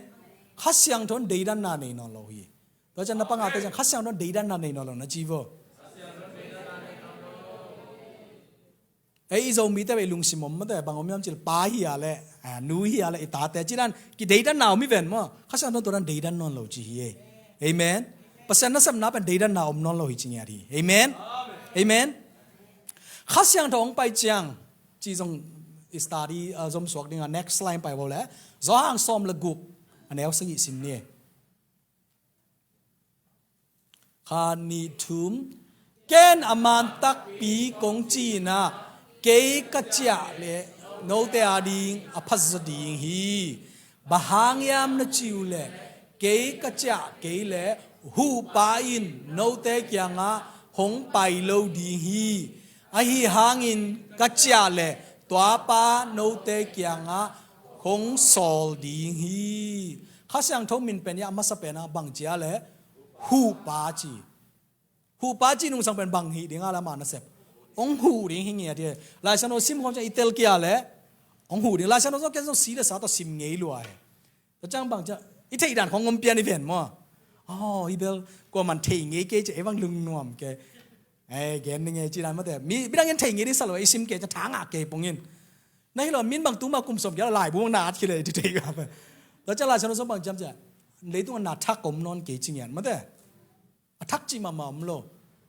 Kha Siangtho in deidanna nei nawn lo hi. Tua ciang na pangate ciang Kha Siangtho in deidanna nei nawn lo na ci vo. Ei i Zomite beh i lungsim om mate, bang om hiam ci leh pa hi a leh, ah, nu hi a leh i tate ci dan kideidanna om hi ven maw. Kha Siangtho in tua dan deidan nawn lo ci hi e. Amen. Pasian nasepna pen deidanna om nawn lo hi ci ngiat hi. Amen. Amen. Kha Siangtho hong pai ciang ci zong i study, ah, zom suak ding a, next line pai vo le. Johan sawm le guk, a neu sagih sim ni. Khat nih thum. Ken a man takpi kong ci-in ah, kei ka ciah leh note a ding a phazaw ding hi. Bang hang hiam na cih uh leh, kei ka ciah kei leh Huhpa in note kiangah hong pai lo ding hi. Ahi hangin ka ciah leh tua pa note kiangah hong sawl ding hi. Kha Siangtho min pen hi a, a masa pen ah bang ci a leh, Huhpa ci. Huhpa cih nungsang pen bang hih ding a leh amah nasep, hong huh ding hi ngiat hi. Lai Siangtho sim khawm ciang i tel kei a leh hong huh ding. Lai Siangtho zong ken zong si le sa tawh sim ngei lua hi. Tua ciang bang ciang i theih dan khawng om pian i ven maw. Oh, hi bel kuaman thei ngei kei ci, ei bang lungnuam kei. Eh, gen ni ngei ci dan mate. Mi, midang in thei ngei ding sa lo, i sim kei ciang tha ngah kei pongin. Na hi lo, min bang tuma kum sawm kei a laibu bang na at kei leh i thei kei a. Tua ciang Lai Siangtho sawm bang ciam ciang, leitung a na thak om nawn kei ci ngiat mate. A thak cih mahmah om lo.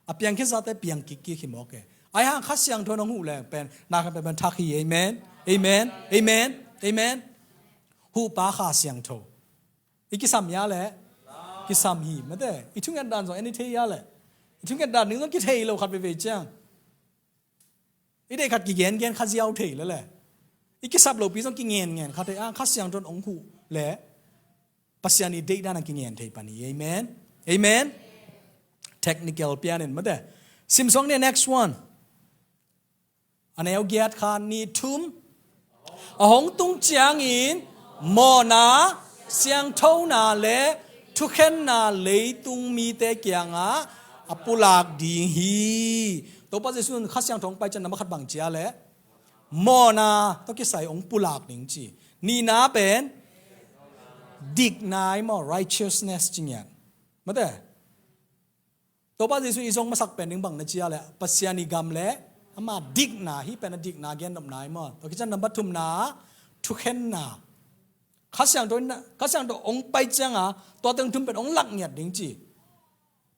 A piang khin zate piang kik kik hi mawk e. Ahi hang Kha Siangtho in hong huh leng pen na khan pen pen thak hi. Amen. Amen. Amen. Amen. Huhpa Kha Siangtho. I kisam hia leh? Kisam hi mate. I thunget dan zong en i thei hia leh? I thunget dan ding zong kithei lo khat veivei ciang. I deih khat kigen gen kha ziau thei lel e. I kisap lopi zong kingen ngen kha thei a, Kha Siangtho in hong huh leh Pasian i deih dan a kingen thei pan hi. Amen. Amen. Technical pian in mate. Sim suak ni, next one. A neu giat, khat nih thum. A hong tung ciangin mawhna, siangthona le thukhenna leitung mite kiangah a pulak ding hi. Topa Jesuh in Kha Siangtho hong pai ciang number khat bang ci a leh, mawhna tawh kisai hong pulak ding ci. Nihna pen dikna hi maw, righteousness ci ngiat mate. Topa Jesuh i zong masak pen ding bang na ci a leh, Pasian i gam le ama dikna, hih pen a dikna gennopna hi maw. Tua kician number thumna, thukhenna. Kha Siangtho in, Kha Siangtho hong pai cianga tua teng thum pen hong lak ngiat ding ci.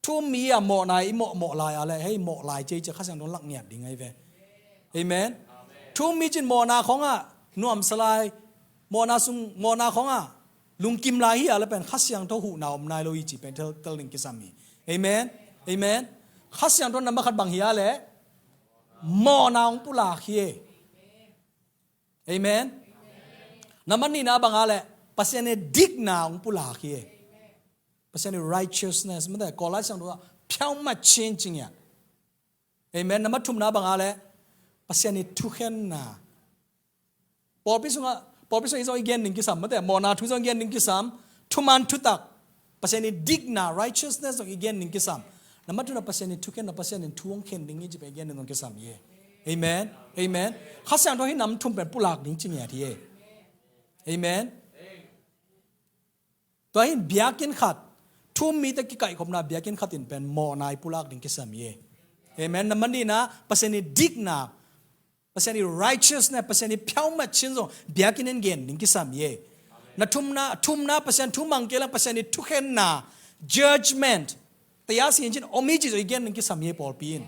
Thu-um mi a mawhna i mawh, mawh lai a leh, hei mawh lai ci ei ci a, Kha Siangtho hong lak ngiat ding ahi ve. Amen. Thu-um mi cin mawhna khawngah nuamsa lai, mawhna sung, mawhna khawngah lungkim lai hi a leh pen Kha Siangtho huhna om nai lo hi ci pen tel, tel ding kisam hi. Amen. Amen. Kha Siangtho number khat bang hi a leh, mawhna hong pulak hi. Amen. Nambat nihna bang a leh Pasian i dikna hong pulak hi. Pasian i righteousness, mate, Kawl lai siangtho phiau mat chin ci ngiat. Amen. Nambat thumna bang a leh Pasian i thukhenna. Pawlpi sungah, pawlpi sungah i zong i gen ding kisam, mate, mawhna thu zong i gen ding kisam, thuman thutak, Pasian i dikna, righteousness zong i gen ding kisam. Nambat thumna Pasian i thukhenna, Pasian in thu hong khen ding hi ci pen i gen ding zong kisam hi. Amen. Amen. Kha Siangtho hih nam thum pen pulak ding ci ngiat hi. Amen. Tua hi in biakinn khat, thu-um mite kikaikhopna biakinn khat in pen mawhna i pulak ding kisam hi. Amen. Nambat nihna Pasian i dikna, Pasian i righteousness, Pasian i phiau mat chin zong biakinn in gen ding kisam hi. Na thumna, thumna Pasian thu mang kei leng Pasian i thukhenna, judgment, taya sin cin om hi ci zong i gen ding kisam hi pawlpi in.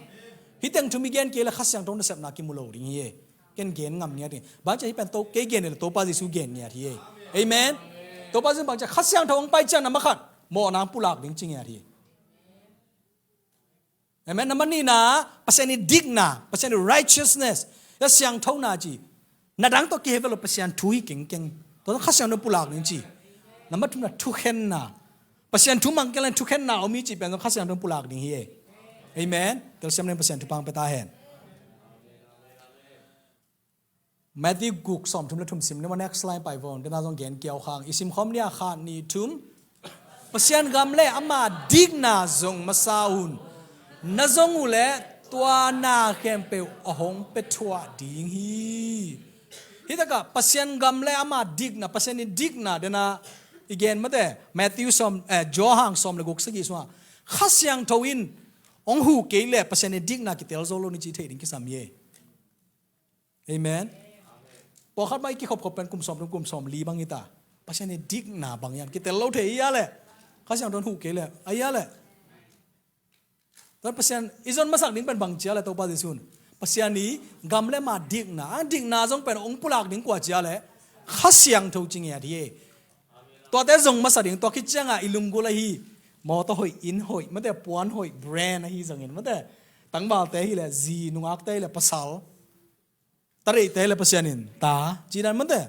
Hih teng thum i gen kei leh Kha Siangtho nasepna kimu lo ding hi. Ken gen ngam ngiat ding. Bang ci a hih pen to, kei gen leh Topa Jesu gen ngiat hi. Amen. Topa Jesu bang ci a Kha Siangtho hong pai ciang nambat khat mawhna hong pulak ding ci ngiat hi. Amen. Nambat nihna Pasian i dikna, Pasian i righteousness, Kha Siangthona ci. Na dang tawh kihe ve lo, Pasian thu hi kengkeng. Tua Kha Siangtho pulak ding ci. Nambat thumna thukhenna. Pasian thu mang kei leng thukhenna om hi ci pen Kha Siangtho pulak ding hi. Amen. Telsiam leng Pasian thupha pia ta hen. Matthew guk sawmthum le thum sim ni maw, next line pai vong, dena zong gen kiau khang. I sim khawm ni a, khat, nih, thum. Pasian gam le ama dikna zong masa un. Na zong uh leh tua na khempeuh a hong pia thuah ding hi. Hih takah Pasian gam le ama dikna, Pasian i dikna dena i gen mate, Matthew sawm, eh, Johan sawm le guk sagih sungah Kha Siangtho in hong huh kei leh Pasian i dikna kitel zo lo ni ci thei ding kisam hi. Amen. Pawlkhat mah i kikhopkhop pen kum sawmthum, kum sawmli bang hi ta. Pasian i dikna bang hiam kitel lo thei hi a leh. Kha Siangtho in huh kei leh. A hi a leh. Tua Pasian i zon masak ding pen bang ci a leh Topa Jesu in. Pasian i gam le ama dikna. A dikna zong pen hong pulak ding kua ci a leh. Kha Siangtho ci ngiat hi. Tuate zong masa ding, tua khit ciangah i lunggulh ahi. Mawtaw hoih, inn hoih, mate puan hoih, brand ahi zongin, mate. Tangvalte hi leh, zi, nungakte hi leh, pasal. Tadeihte le Pasian in ta, ci dan mate.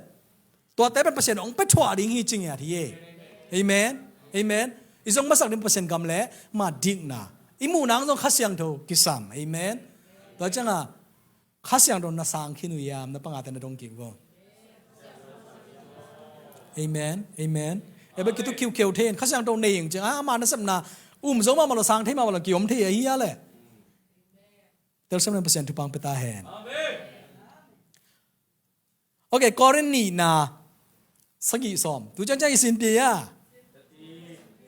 Tuate pen Pasian hong pia thuah ding hi ci ngiat hi. Amen. Amen. I zong masak ding Pasian gam le ama dikna. I muh nang zong Kha Siangtho kisam. Amen. Tua ciangah Kha Siangtho na sang khin uh hiam, na pangate na dong kik vo. Amen. Amen. Ebe kitu khiukheu thei in Kha Siangtho nei ing ciangah ama nasepna um zo mahmah lo, sang thei mahmah lo, kiom thei ahi a leh. Telsiam leng Pasian thupha pia ta hen. Amen. Ok, Korin nihna sagih sawm. Tu ciangciang i sin pia.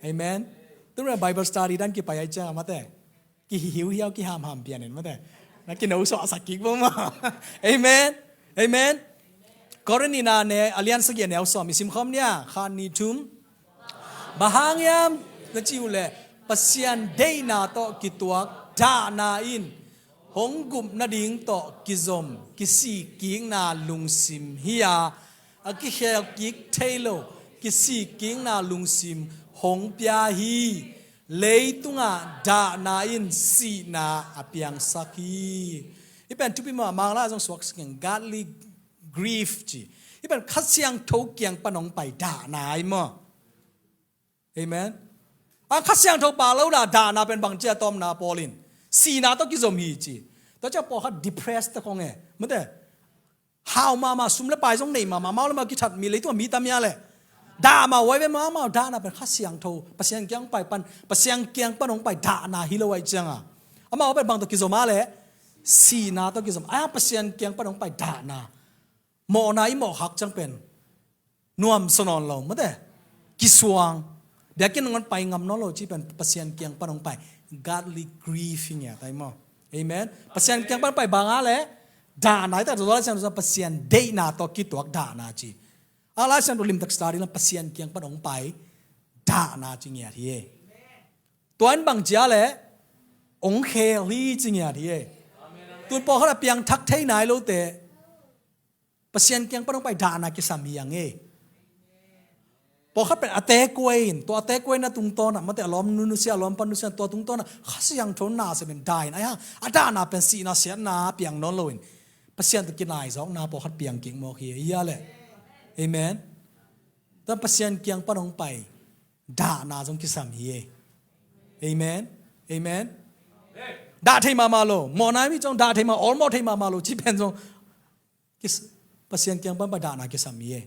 Amen. Tu na Bible study dan kipai ai ciang mate. Kihihiu hiau kihamham pian in mate. Na kino suah sak kik bo ma. Amen. Amen. Korin nihna ne alian sagih a neu sawm i sim khawm nia. Khat, nih, thum. Bang hang hiam na cih uh leh Pasian deihna tawh kituak dahna in hong gup nading tawh kizom kisikkikna lungsim hi a, a kikhelkik thei lo kisikkikna lungsim hong pia hi. Leitungah dahna in sihna a piangsak hi. Hih pen thupi mah, Mangla zong suak sing, godly grief ci. Hih pen Kha Siangtho kiang pan hong pai dahna hi maw. Amen. A Kha Siangtho pha lo na dahna pen bang ci a, tawpna pawl in sihna tawh kizom hi ci. Tua ciang pawlkhat depressed te khong e. Mate. Hau mahmah, sum le pai zong nei mahmah, amau le amau kithat mi, leitung a mi tam hia leh. Dah mahmah uh ai ve, amau dahna pen Kha Siangtho, Pasian kiang pai pan, Pasian kiang pan hong pai dahna hi lo ai ciangah. Amau pen bang tawh kizom a leh, sihna tawh kizom. A Pasian kiang pan hong pai dahna. Mawhna i mawh khak ciang pen nuamsa nawn lo, mate. Kisuang. Biakinn nangawn pai ngam nawn lo cih pen Pasian kiang pan hong pai. Godly grief hi ngiat ai maw. Amen. Pasian kiang pan pai bang a leh dahna hi ta, tua Lai Siangtho Pasian deihna tawh kituak dahna ci. A Lai Siangtho limtak study lam Pasian kiang pan hong pai dahna ci ngiat hi. Tua in bang ci a leh hong khel hi ci ngiat hi. Tun pawlkhat a piangthak thei nai lote Pasian kiang pan hong pai dahna kisam hi ang e. Pawlkhat pen a takeaway in, tua a takeaway na tungtawn ah, mate, a lawm nusia, a lawm pan nusia, tua tungtawn ah Kha Siangtho nasem in dah in, ai hang a dahna pen sihna siatna piang nawn lo in Pasian tawh kinai zawkna pawlkhat piang kik mawk hi, hi a leh. Amen. Tua Pasian kiang pan hong pai dahna zong kisam hi e. Amen. Amen. Dah thei mahmah lo, mawhna mi zong dah thei mah, awlmawh thei mahmah lo, ci pen zong kis-, Pasian kiang pan pai dahna kisam hi e.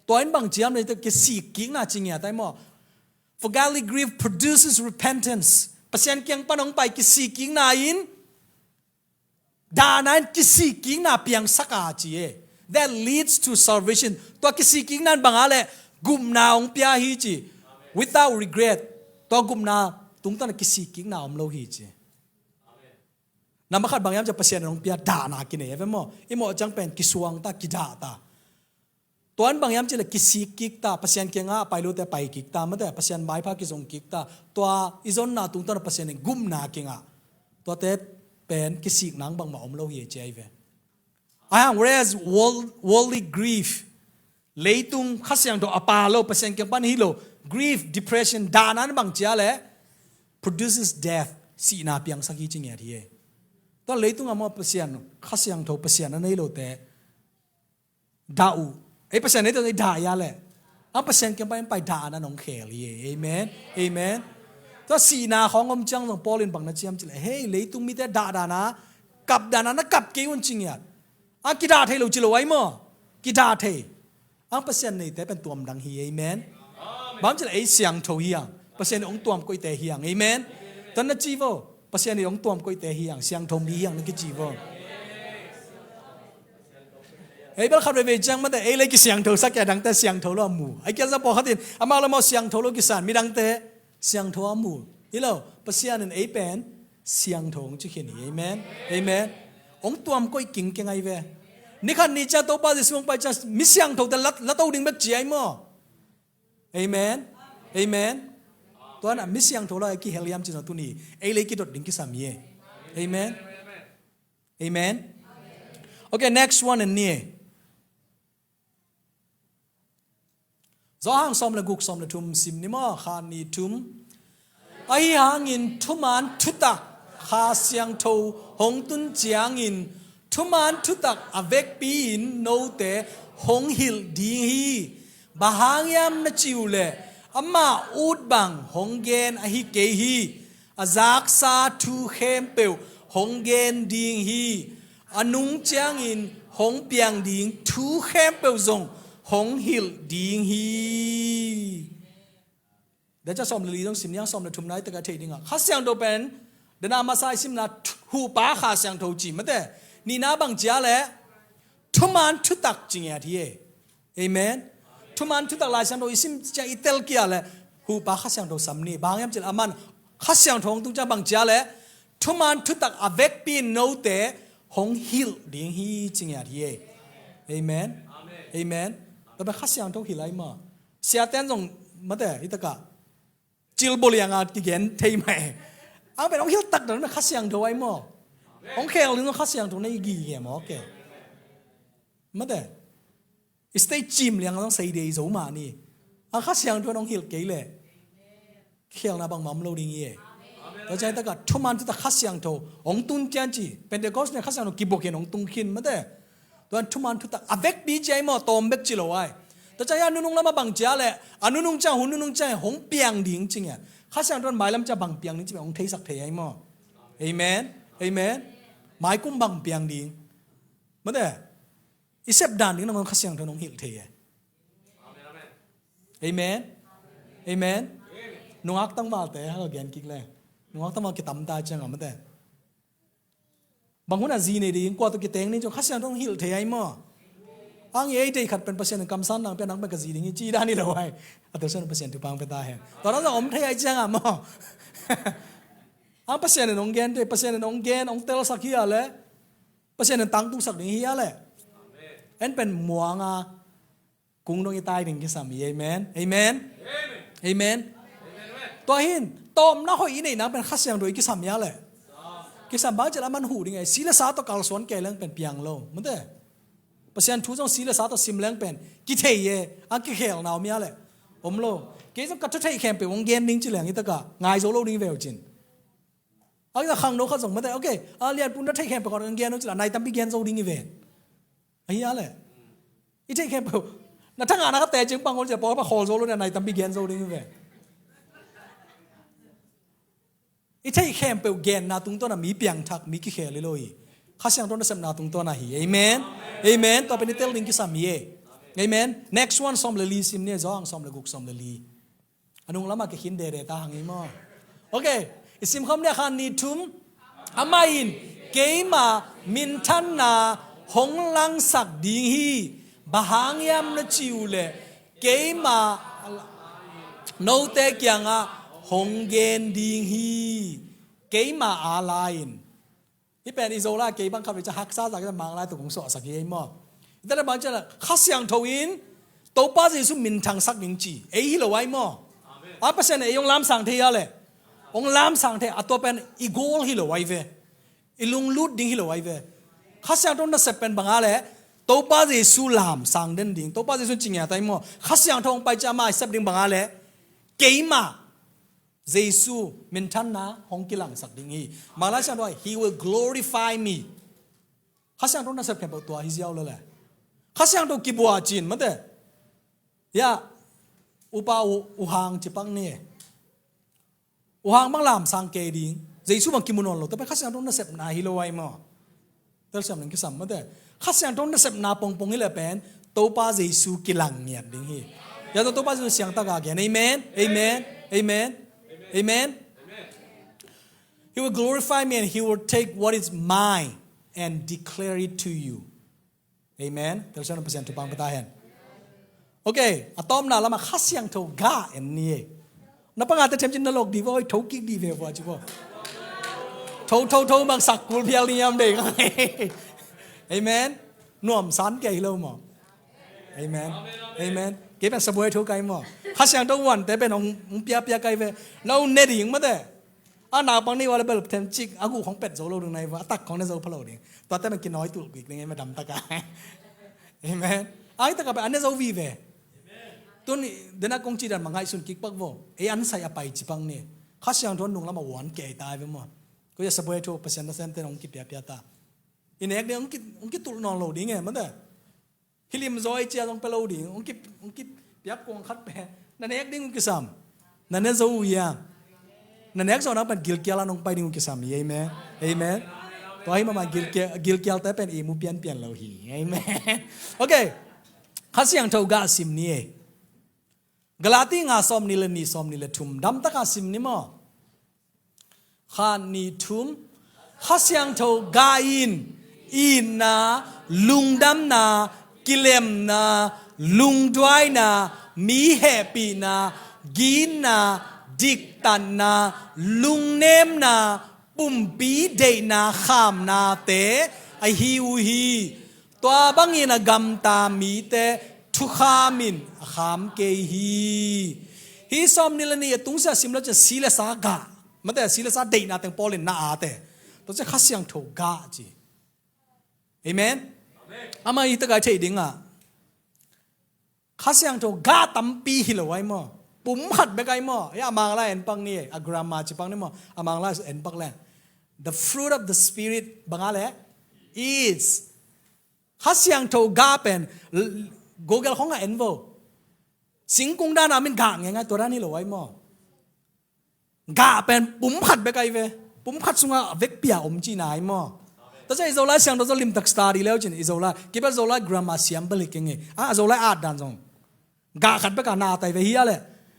Tua in bang ciam nei te, kisikkikna ci ngiat ai maw. For godly grief produces repentance. Pasian kiang pan hong pai kisikkikna in, dahna in kisikkikna piangsak a ci e. That leads to salvation. Tua kisikkikna in bang a leh gupna hong pia hi ci. Without regret. Tua gupna tungtawn a kisikkikna om lo hi ci. Nambat khat bang hiam cih leh Pasian in hong pia dahna kinei a ve maw. I mawh ciang pen kisuang ta, kidah ta. Tua in bang hiam cih leh kisik kik ta, Pasian kiangah a pai lote pai kik ta, mate, Pasian maipha kizong kik ta. Tua i zonna tungtawn a Pasian in gupna kingah. Tuate pen kisikna bangmah om lo hi ci ai ve. Ahang, whereas world, worldly grief, leitung Kha Siangtho a pha lo, Pasian kiang pan hi lo, grief, depression, dahna in bang ci a leh produces death, sihna piangsak hi ci ngiat hi e. Tua leitung a maw Pasian, Kha Siangtho Pasian a nei lote dah uh. Ei Pasian nei te dah ia leh, a Pasian kiang pan pai dahna in hong khel hi e. Amen. Amen. Tua sihna khawng om ciang zong Paul in bang na ci hiam cih leh, hei, leitung mite dah dahna, kap dahna na kap kei un ci ngiat. A kidah thei lo ci lo ai maw. Kidah thei. A Pasian neite pen tuam dang hi. Amen. Bang ci leh ei siangtho hi hang. Pasian in hong tuam koihte hi hang. Amen. Tua na ci vo. Pasian in hong tuam koihte hi hang. Siangtho mi hi hang na kici vo. Ei bel khat veivei ciang mate, ei lei kisiangtho sak kei a, dangte siangtho lo a mu. Ai kia za pawlkhat in amau le amau siangtho lo kisan, midangte siangtho a mu. Hi lo, Pasian in ei pen siangtho hong ci khin hi. Amen. Amen. Hong tuam koih kingkeng ai ve. Ni khat ni ciang Topa Jesu hong pai ciang mi siangthote la, la to ding bek ci ai maw. Amen. Amen. Tua na mi siangtho lo ei kihel hiam ci zong tuni ei lei kidot ding kisam hi e. Amen. Amen. Okay, next one in ni. Johan sawm le guk, sawm le thum sim ni maw, khat ni thum. Ahi hangin thuman thutak Kha Siangtho hong tun ciangin thuman thutak a vekpi-in note hong hilh ding hi. Bang hang hiam na cih uh leh amah ut bang hong gen ahi kei hi. A zaksa thu khempeuh hong gen ding hi. A nung ciangin hong piang ding thu khempeuh zong hong hilh ding hi. Tua ciang sawm le li zong sim ni hang, sawm le thumna i tak a thei ding a. Kha Siangtho pen, dena masa i simna thu-, huhpa Kha Siangtho ci mate. Nihna bang ci a leh thuman thutak ci ngiat hi e. Amen. Thuman thutak Lai Siangtho i sim ciang i tel kik a leh huhpa Kha Siangtho sam ni. Bang hang hiam cih leh aman Kha Siangtho hong tung ciang bang ci a leh thuman thutak a vekpi-in note hong hilh ding hi ci ngiat hi e. Amen. Amen. Tua pen Kha Siangtho hilh ai maw. Siate in zong mate, hi tak a cilbul liang a kigen thei mah e. Ang pen hong hilh tak dan Kha Siangtho ai maw. Hong khel ding Kha Siangtho na i gige maw ke. Mate. I stage cim liang zong sei dei zo mah ni. A Kha Siangtho hong hilh kei leh khelna bangmah om lo ding hi e. Tua ciang hi tak a thuman thutak Kha Siangtho hong tun ciang ci. Pentecost ni a Kha Siangtho kibuk in hong tung khin mate. Tua thuman thutak a vekpi ci ai maw, tawm bek ci lo ai. Tua ciang a nunung lam a bang ci a leh, a nunung ciang, hun nunung ciang hong piang ding ci ngiat. Kha Siangtho in mailam ciang bang piang ding ci pen hong theisak thei ai maw. Amen. Amen. Maikum bang piang ding. Mate. I sep dan ding nangawn Kha Siangtho in hong hilh thei e. Amen. Amen. Nungak tangvalte hal gen kik le. Nungak tangval kitam ta ciang a mate. Bang hun a zi nei ding, kua tawh kiteng ding ci-in Kha Siangtho hong hilh thei ai maw. Ang ei deih khat pen Pasian in kamsan nang pia, nang pen ka zi ding hi ci dan hi lo ai. A telsiam Pasian thupha hong pia ta hen. Tua dan zong om thei ai ciang a maw. Ang Pasian in hong gen thei, Pasian in hong gen, hong telsak hi a leh, Pasian in tangtungsak ding hi a leh, en pen muang a kung dong i tai ding kisam hi. Amen. Amen. Amen. Tua hi in tawpna hoih i neih nang pen Kha Siangtho i kisam hi a leh, kisam bang ci leh a man huh ding e. Si le sa tawh kalsuan kei leng pen piang lo mate. Pasian thu zong si le sa tawh sim leng pen kithei e. A kikhelna om hi a leh om lo. Kei zong ka thu theih khempeuh hong gen ding ci leng hi tak a ngai zo lo ding hi ve uh cin. A khangno khat zong mate, okay, a lianpu na theih khempeuh kong gen uh ci leh a nai tampi gen zo ding hi ve. Ahi a leh I theih khempeuh na thangahna ka teci pang hol cia pawl pa khawl zo lo, na nai tampi gen zo ding hi ve. I theih khempeuh genna tungtawn a mi piangthak, mi kikhel hi lo hi. Kha Siangtho nasepna tungtawn a hi. Amen. Amen. Tua pen i tel ding kisam hi e. Amen. Next one, sawm le li sim ni e, Johan sawm le guk, sawm le li. A nung lamah kikhin dede ta hang hi maw? Ok, i simkhawm ni a, khat, nih, thum. Amah in keima minthanna hong langsak ding hi. Bang hang hiam na cih uh leh keima note kiangah hong gen ding hi. Keima a la-in. Hih pen i Zolai kei bang khat vei ciang haksa zak i Manglai tuk hong suahsak hi ei maw? I tel bang ciang Kha Siangtho in Topa Jesu minthangsak ding ci ei hi lo ai maw? A Pasian ei hong lamsang thei a le, hong lamsang thei a, tua pen i goal hi lo ai ve. I lunglut ding hi lo ai ve. Kha Siangtho nasep pen bang a le, Topa Jesu lamsang den ding, Topa Jesu ci ngiat ai maw? Kha Siangtho hong pai ciang ama i sep ding bang a le, keima Jesu minthanna hong kilangsak ding hi. Manglai Siangtho ah, "He will glorify me." Kha Siangtho nasep khempeuh tua hi ziau lele. Kha Siangtho kibuah cin mate. Ya, upa u, u hang ci pang ni. U hang bang lamsang kei ding. Jesu bang kimu nawn lo. Tua pen Kha Siangtho nasepna hi lo ai maw? Telsiam ning kisam mate. Kha Siangtho nasepna pongpong hi le pen Topa Jesu kilang ngiat ding hi. Ya, Topa Jesu siangtak a gen. Amen. Amen. Amen. Amen. He will glorify me and he will take what is mine and declare it to you. Amen. Telsiam ning, Pasian thupha pia ta hen. Ok, a tawpna lamah Kha Siangtho gah en ni e. Na pangate them cin na lok di vo, oi, tho kik di ve vo ci vo. Tho, tho, tho, bang sak kul phial ni yam dei. Amen. Nuam san kei lo maw? Amen. Amen. Kei pen sabuai tho kai maw? Kha Siangtho uante pen hong, hong pia, pia kai ve. Na u ne ding mate. A naupang ni ua le bel them cik a guk hong pet zo lo ding nai va, a tak hong ne zo pha lo ding. Tua te man kinawi tul kik ding e, ma dam taka. Amen. Ai taka pen a ne zo vive. Tun dena kong ci dan ma ngaihsun kik pak vo. Ei an sai a pai ci pang ni. Kha Siangtho nung lama wan kei tai ve maw. Ko ya sabuai tho Pasian nasem te hong kipiapia ta. I nek ding hong ki, hong kitul nawn lo ding e mate. Hilim zaw i cia zong pia lo ding, hong ki, hong kipiak kuang khat pen na nek ding hong kisam. Na ne zo uh ia. Na nek zo na pen gilkial a nong pai ding hong kisam hi. Amen. Amen. Tua hi mama gilkial, gilkial te pen i mu pianpian lo hi. Amen. Ok. Kha Siangtho gah sim ni e. Galati nga sawm ni le ni, sawm ni le thum. Dam taka sim ni maw? Khat, nih, thum. Kha Siangtho gah in, itna, lungdamna, kilemna, lungduaina, mi hehpihna, ginna, diktatna, lungnemna, pumpi deihna, khamnate ahi uh hi. Tua bangin a gamta mite thukham in a kham kei hi. Hih sawm ni le ni a tungsia sim lo cian si le sa gah. Mate si le sa deihna teng pawl in na ate. Tua cian Kha Siangtho gah ci. Amen. Amah i takai thei dingah Kha Siangtho gah tampi hi lo ai maw? Pum khat bek ai maw? Ya, a Manglai en pak ni, a grammar ci pak ni maw? A Manglai en pak le. The fruit of the Spirit bang a le is. Kha Siangtho gah pen l-, Google khong a en vo. Singkung dan a min gah ngei ngai tua dan hi lo ai maw? Gah pen pum khat bek ai ve. Pum khat sungah a vekpi a om cihna ai maw? Tua cian i Zolai Siangtho zaw limtak study leu cin i Zolai. Kibel Zolai grammar siam balik keng e. A, Zolai at dan zong. Gah khat bek a na tai ve hi a le.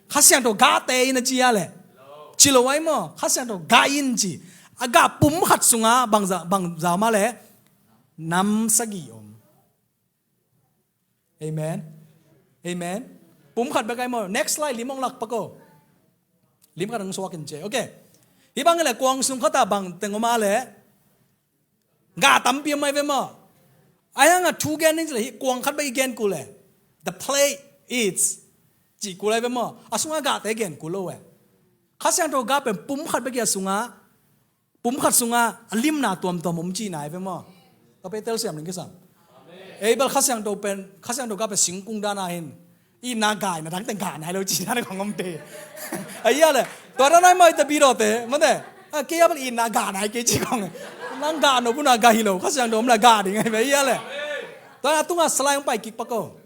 Kha Siangtho gah te in a ci a le. Ci lo ai maw? Kha Siangtho gah in ci. A gah pum khat sungah bang za, bang za ma le. Nam sagih om. Amen. Amen. Pum khat bek ai maw? Next slide, lim ong lak pak o. Lim khat ang suak in ce. Ok. Hih bang le kuang sung khat a bang teng om a le. Gah tampi om ai ve maw? Ai hang a thu gen ning le hih kuang khat bek i gen kul le. The play is. Ci kul ai ve maw? A sungah gah te gen kul lo e. Kha Siangtho gah pen pum khat bek i a sungah. Pum khat sungah a limna tuamtuam om cihna hi ve maw? Tua pen telsiam ning kisam. Ei bel Kha Siangtho pen, Kha Siangtho gah pen singkung dan a hin. Itna gah, itna dang teng gah nai lo cihna na kong om te. A ia le. Tua dan ai maw i ta bi do te. Mate. A kei a bel itna gah nai kei ci kong. Nang gah no bu na gah hi lo. Kha Siangtho om la gah ding ai ve ia le. Tua a tungah salai hong pai kik pak o.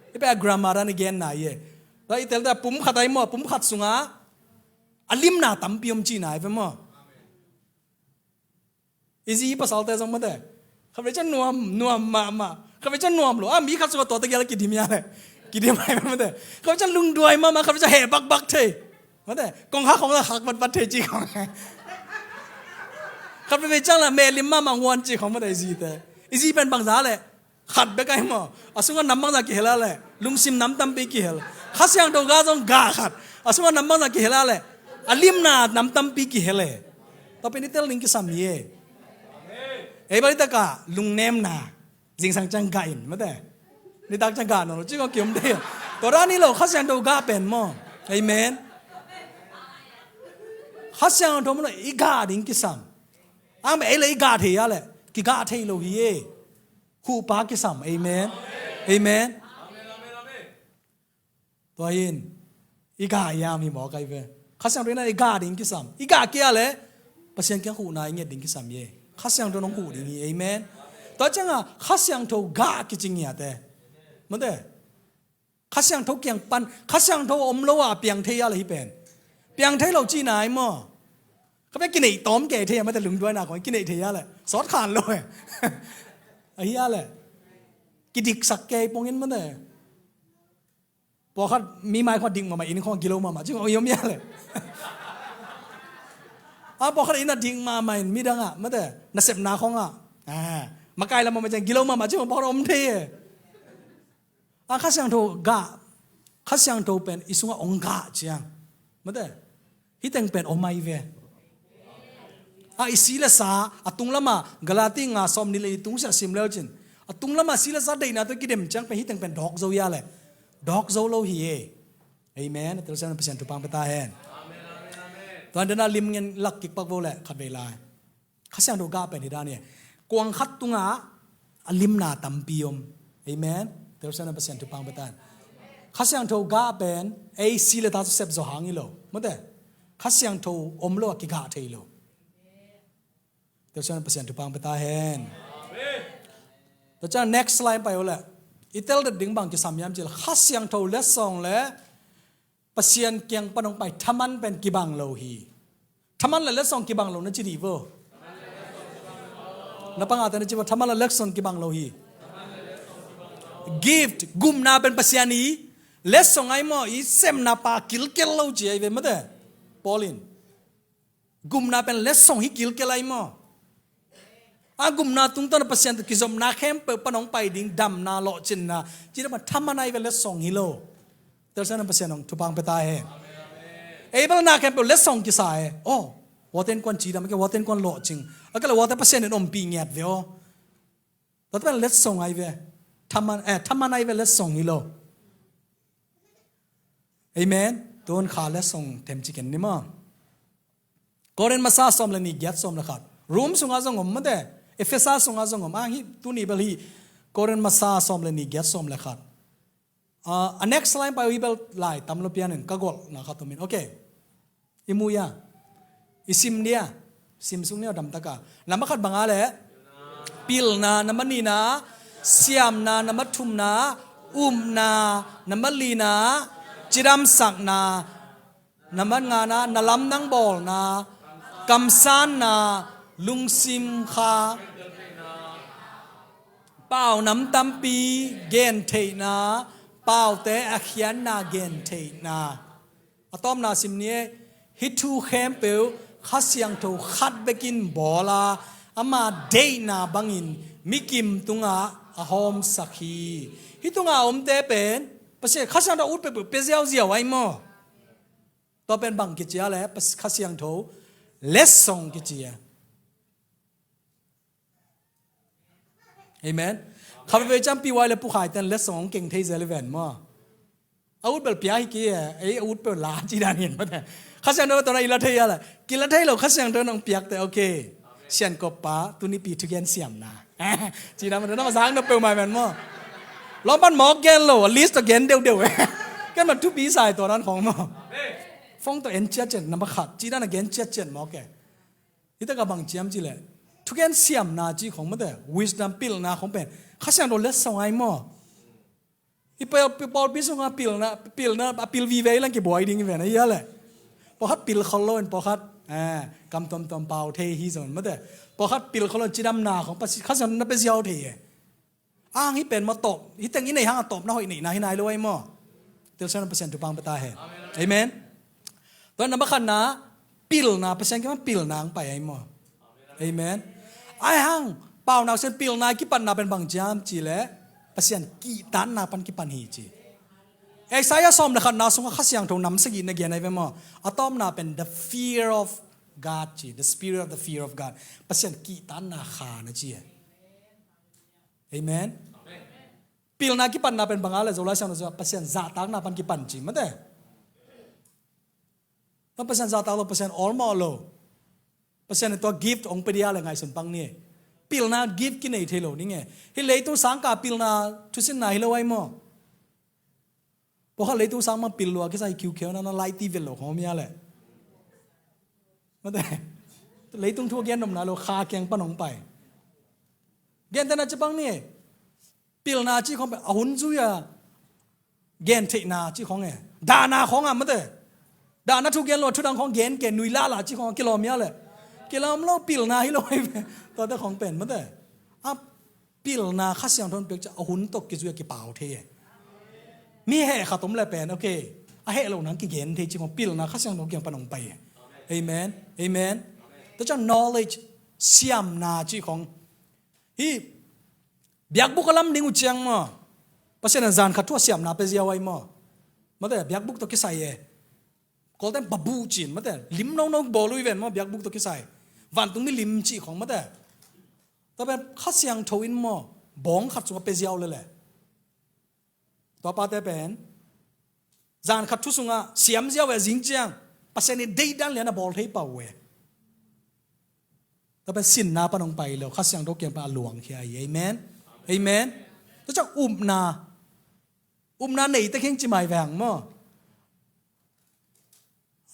I pen a grammar dan i genna hi e. Tua i tel ta pum khat ai maw, pum khat sungah a limna tampi om cihna hi ve maw. I zi i pasalte zong mate, khatvei ciang nuam, nuam mahmah, khatvei ciang nuam lo. A mi khat sungah tua tegel kidim ia le, kidim ai mate. Khatvei ciang lungduai mahmah, khatvei ciang heh bakbak thei mate, kong khak khong la khak batbat thei ci khong. Khatvei ciang la mehlim mahmah huan ci khong mate i zite. I zi pen bangza le, khat bek ai maw. A sungah nam bangza kihel a le, lungsim nam tampi kihel. Kha Siangtho ga zong ga khat, a sungah nam bangza kihel a le, a limna nam tampi kihel e. Tua pen i tel ding kisam hi e. Ei bali taka lungnemna, zingsang ciang ga in mate, nitak ciang ga nawn lo ci kong kiom de. Tua dan hi lo, Kha Siangtho ga pen maw. Amen. Kha Siangtho maw i ga ding kisam. Ang ei le i ga thei a le, kiga thei lo hi e. Huhpa kisam. Amen. Amen. Tua in i ga hiam hi mawk ai ve. Kha Siangtho in i ga ding kisam. I ga kei a le, Pasian kiang huhna i nget ding kisam hi e. Kha Siangtho nong huh ding hi. Amen. Tua cianga Kha Siangtho ga kici ngiat e mate. Kha Siangtho kiang pan, Kha Siangtho om lo a piang thei a le hi pen. Piang thei lo cihna ai maw. Kha pen kineih tawm kei thei a mate, lungduaina kong kineih thei a le, sawt khan lo e. Ahi a le, kidiksak kei pongin mate. Pawlkhat mi mai khong dik mahmah, inn khong gilo mahmah ci khong i om ia le. A pawlkhat inn a dik mahmah in midang ah mate, nasepna khong ah, a, makai lam mahmah ciang gilo mahmah ci khong pawlkhat om thei e. A Kha Siangtho ga, Kha Siangtho pen i sungah ong ga ciang mate, hih teng pen om ai ve. A i si le sa, a tung lama Galati nga sawm nih le nih tung sia sim leu cin, a tung lama si le sa deihna tawh kidem ciang pen hih teng pen dawk zo ia le, dawk zo lo hi e. Amen. A telsiam Pasian thupha pia ta hen. Tua dana lim ngen lak kik pak vo le khatvei lai. Kha Siangtho ga pen hi dan hi. Kuang khat tungah a limna tampi om. Amen. Telsiam Pasian thupha pia ta hen. Kha Siangtho ga pen ei si le ta sep zo hang hi lo mate. Kha Siangtho om lo a kiga thei lo. Telsiam Pasian thupha pia ta hen. Tua ciang next slide pai o le, i tel det ding bang kisam hiam ci le, Kha Siangtho letsong le Pasian kiang pan hong pai thaman pen kibang lo hi. Thaman le letsong kibang lo na ci dih vo. Na pangate na ci vo, thaman le letsong kibang lo hi. Gift, gumna pen Pasian i letsong ai maw, i semna pa kilkel lo ci ai ve mate. Paul in gumna pen letsong hi kilkel ai maw. A gumna tungtawn a Pasian tawh kizopna khempeuh pan hong pai ding, damna, lawhcinna, cih dan pan thaman ai ve, letsong hi lo. Telsiam Pasian hong thupha pia ta hen. Ei bel na khempeuh letsong kisa e. Oh, wate in kuan cidam, a ke wate in kuan lawhcing, a ke le wate Pasian in ompih ngiat ve aw. Tua pen letsong ai ve. Thaman, eh, thaman ai ve, letsong hi lo. Amen. Tun kha letsong them ci ken ni maw. Korin masa sawm le nih, giat sawm le khat. Rom sungah zong om mate. Efesa sungah zong om. Ang hi tuni bel hi. Korin masa sawm le nih, giat sawm le khat. Ah, a next line pai uh hi bel lai tam lo pian in ka golhna khat om in. Okay. I mu ia. I sim dia. Sim sung nia dam taka. Namba khat banga le. Pilna, namba nihna. Siamna, namba thumna. Upna, namba lina. Cidamsakna. Namba ngana, na lamdang bawlna, kamsanna, lungsim kha, pau nam tampi gentheihna, paute a khiatna gentheihna. A tawpna sim ni e, hih thu khempeuh Kha Siangtho khat bekin bawl a, ama deihna bangin mikim tungah a hawmsak hi. Hih tungah a omte pen Pasian Kha Siangtho a ut peuhpeuh pia ziauziau ai maw. Tua pen bang kici a le, Kha Siangtho letsong kici a. Amen. Kha veve ciang P Y le Pu Khai ten letsong hong keng thei zel i ven maw. A ut bel pia hi ki e, ei a ut bel la ci dan hi in mate. Kha Siangtho tawh na i la thei a le, ki la thei lo, Kha Siangtho nong piak te, okay. Sian kop pa, tuni pi thugen siamna. Ci na ma, na ma sang na peuhmah ven maw. Lawm pan mawk gen lo, a list tawh gen deuhdeuh e. Ken ma thupi sai tawh dan khong maw. Phone tawh en ciatciat, namba khat. Ci dan a gen ciatciat mawk e. Hih takah bang ciam ci leh, Thugen siamna cih khong mate, wisdom, pilna khong pen Kha Siangtho letsong ai maw. I pawlpi sungah pilna, pilna a pil vive i lang kibuai ding i ven a hia leh. Pawlkhat pil khol lo in, pawlkhat kam tuamtuam pau thei hi zong mate. Pawlkhat pil khol lo in cidamna khong Kha Siangtho na pia ziau thei e. Ang hi pen maw tawp, hi teng i nei hang a tawpna hoih neihna hi nai lo ai maw. Telsiam Pasian thupha pia ta hen. Amen. Tua na bakhatna pilna, Pasian kiang pilna ang pai ai maw. Amen. Ai hang pauna uh sen pilna kipatna pen bang ciam ci leh Pasian kihtakna pan kipan hi ci. Isaiah sawm le khatna sungah Kha Siangtho nam sagih na gen ai ve maw. A tawpna pen the fear of God ci, the spirit of the fear of God. Pasian kihtakna kha na ci e. Amen. Pilna kipatna pen bang a le Zolai Siangtho sungah Pasian zahtakna pan kipan ci mate. Pasian zahtak lo, Pasian awlmawh lo. Pasian in tua gift hong pia dia le ngaihsun pang ni. Pilna gift kinei thei lo ning e. Hih leitung sangkah pilna thusinna hi lo ai maw. Pawlkhat leitung sang mah pil lua kisa hi, kiukheu na na laiti vet lo khong om hia leh. Mate. Leitung thu a gen nopna lo, Kha kiang pan hong pai. Gentehna ci pang ni. Pilna cih khong pen a hun zui a gen theihna cih khong e. Dahna khong a mate. Dahna thu gen lo, thudang khong gen ke, nui lala cih khong a kilawm hia leh. Kilawm lo, pilna hi lo ai ve. Tuate khong pen mate. A pilna Kha Siangtho in piak ciang a hun tawh kizui a kipau thei e. Mi heh khat om le pen, okay, a heh lo nang kigen thei cih khong pilna Kha Siangtho kiang pan hong pai e. Amen. Amen. Tua ciang knowledge, siamna cih khong. Hih biakbuk a lam ding uh ciang maw, Pasian in zan khat thu a siamna pia ziau ai maw. Mate, biakbuk tawh kisai e. Kawlten babu cin mate, lim nono bawl uh i ven maw, biakbuk tawh kisai. Vantungmi lim cih khong mate. Tua pen Kha Siangtho in maw, bawng khat sungah pia ziau lele. Tua pate pen zan khat thu sungah siam ziau ve, zing ciang Pasian in deihdan lian a bawl thei pah uh e. Tua pen sinna pan hong pai lo, Kha Siangtho kiang pan a luangkhia hi. Amen. Amen. Tua ciang upna, upna nei tek hing ci mai veng maw.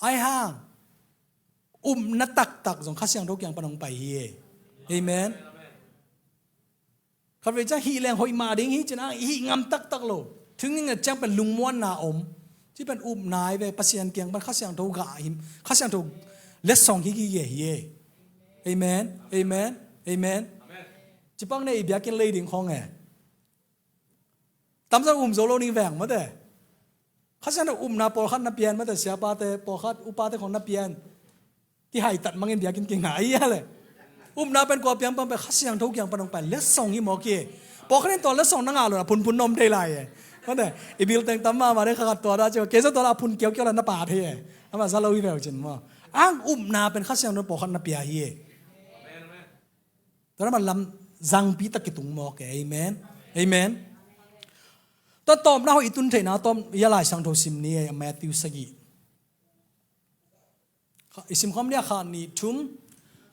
Ai hang upna taktak zong Kha Siangtho kiang pan hong pai hi e. Amen. Khatvei ciang hih leng hoih mah ding hi cin a hih ngam taktak lo. Thungingnget ciang pen lungmuanna om. Ci pen upna ai ve, Pasian kiang pan Kha Siangtho gah him, Kha Siangtho letsong hi gige hi e. Amen. Amen. Amen. Ci pang ne i biakinn lei ding khong e. Tamsa um zo lo ning veng mate. Kha Siangtho upna pawlkhat na pian mate, siapate pawlkhat, upate khong na pian. Kihaitat mangin biakinn kingai a le. Upna pen kua piang pang pen Kha Siangtho kiang pan hong pai letsong hi mawk hi. Pawlkhat in tua letsong na ngah lo na phunphun na om thei lai e. Mate, i bil teng tam mahmah ding kha khat tua da cio, kei zong tua da a phun kiaukiau la na pa thei e. Amah za lo hi veu cin maw. Ang upna pen Kha Siangtho pawlkhat na pia hi e. Tua lam zangpi tak kitung mawk e. Amen. Amen. Tua tawpna hoih i tun theihna tawm ia Lai Siangtho sim ni e, Matthew sagih. I simkhawm ni a khat nih thum.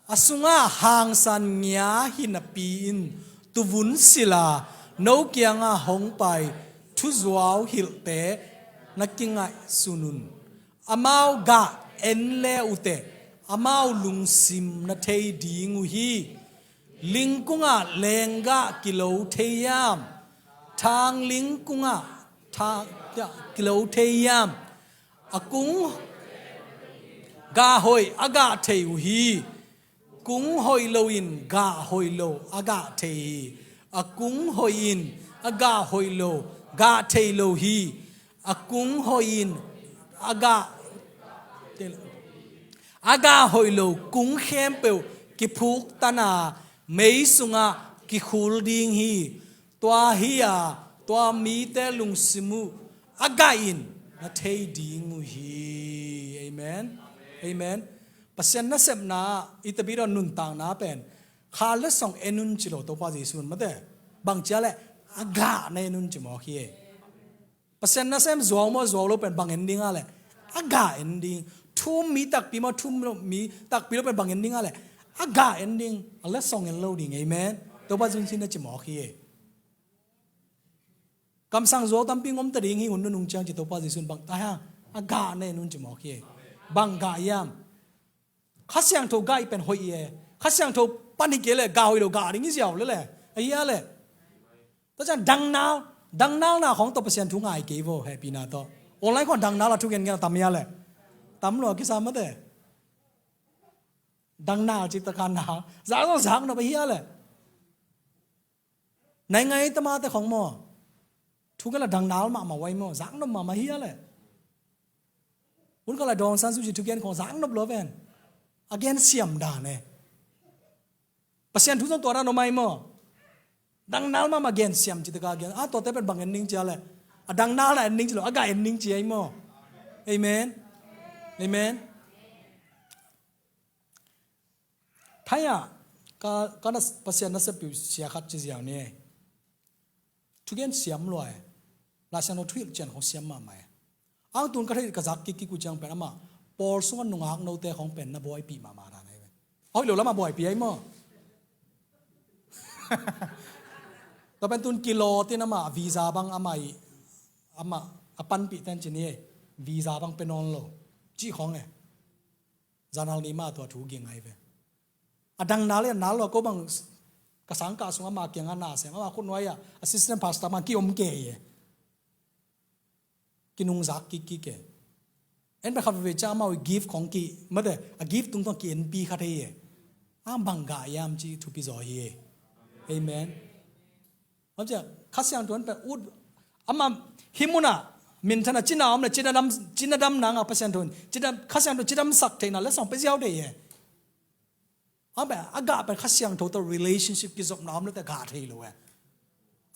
A sungah hangsan ngia hi napi-in tuvun sila no kiangah hong pai thuzuau hilhte na kingaihsun un. Amau gah en le uh teh amau lungsim na thei ding uh hi. Lingkungah lenggah kilo thei hiam? Thang lingkungah thang kilo thei hiam? A kung gah hoih a gah thei uh hi. Kung hoih loin gah hoih lo a gah thei hi. A kung hoihin a gah hoih lo gah thei lo hi. A kung hoihin a gah a gah hoih lo kung khempeuh kiphuktan a mei sungah kikhul ding hi. Tua hi a tua mite lungsim uh a gah in na thei ding uh hi. Amen. Amen. Pasian nasepna ah i tabi dawn nuntakna pen kha letsong en un ci lo Topa Jesu in mate. Bang cia le a gah na en un ci mawk hi e. Pasian nasem zuau maw zuau lo pen bang en ding a le a gah en ding. Thum mi takpi maw thum mi takpi lo pen bang en ding a le a gah en ding. A letsong en lo ding. Amen. Topa Jesu in na ci mawk hi e. Kamsang zuau tampi ngom ta ding hi hun nunung ciang ci Topa Jesu in bang ta hang a gah na en un ci mawk hi e. Bang gah hiam? Kha Siangtho gah i pen hoih e. Kha Siangtho Pan hi kei leh, gah hoih lo gah ding hi ziau leh leh. Ahi a leh. Tua ciang dangnal, dangnalna khawng tawh Pasian thu ngai kei vo, hehpihna tawh. Online khawng dangnal a thugen gen a tam hi a leh. Tam lo a kisa mate. Dangnal cih taka nal. Zak zong zak nop ahi a leh. Nai ngai tamate khawng maw. Thugen la dangnal mahmah uh ahi maw. Zak nop mahmah hi a leh. Hun khat la Daw Aung San Suu Kyi thugen khawng zak nop lo ven. A gen siam dan e. Pasian thu zong tua dan om ahi maw. Dangnal mahmah gen siam cih taka gen. A tuate pen bang en ning ci a leh. A dangnalna en ning ci lo. A gah en ning ci ahi maw. Amen. Amen. Thai ah ka, ka na, Pasian nasep peuh sia khat ci ziau ni. Thugen siam lua e. Laisiangtho thuhilh cian khawng siam mahmah e. Ang tun ka theih ka zak kikkik uh ciang pen amah pawl sungah nungak note khawng pen na buaipih mahmah dan ahi ve. Hoih lo lamah buaipih ahi maw. Tua pen tun kilawtin amah visa bang amah i, amah a panpih ten ci ni e. Visa bang pe nawn lo. Cih khawng e. Zanal ni mah tua thu ging ahi ve. A dangnal e, a nal lo a ko bang ka sangkah sung ama kiangah na sem, ama khutnuai ah assistant pastor man ki om kei e. Kinungzak kikkik e. En pen khat veve ciang amau i gift khawng ki, mate, a gift tungtawng ki enpi khat hi e. A bang gah hiam cih thupi zaw hi e. Amen. Hong cia, Kha Siangtho in pen ut, ama hih munah, minthanna cina om le, cina dam, cina dam nang a Pasian thun, cina, Kha Siangtho cina dam sak theihna le song pe ziau thei e. A pen, a gah pen Kha Siangtho tawh relationship kizopna om le te gah thei lo e.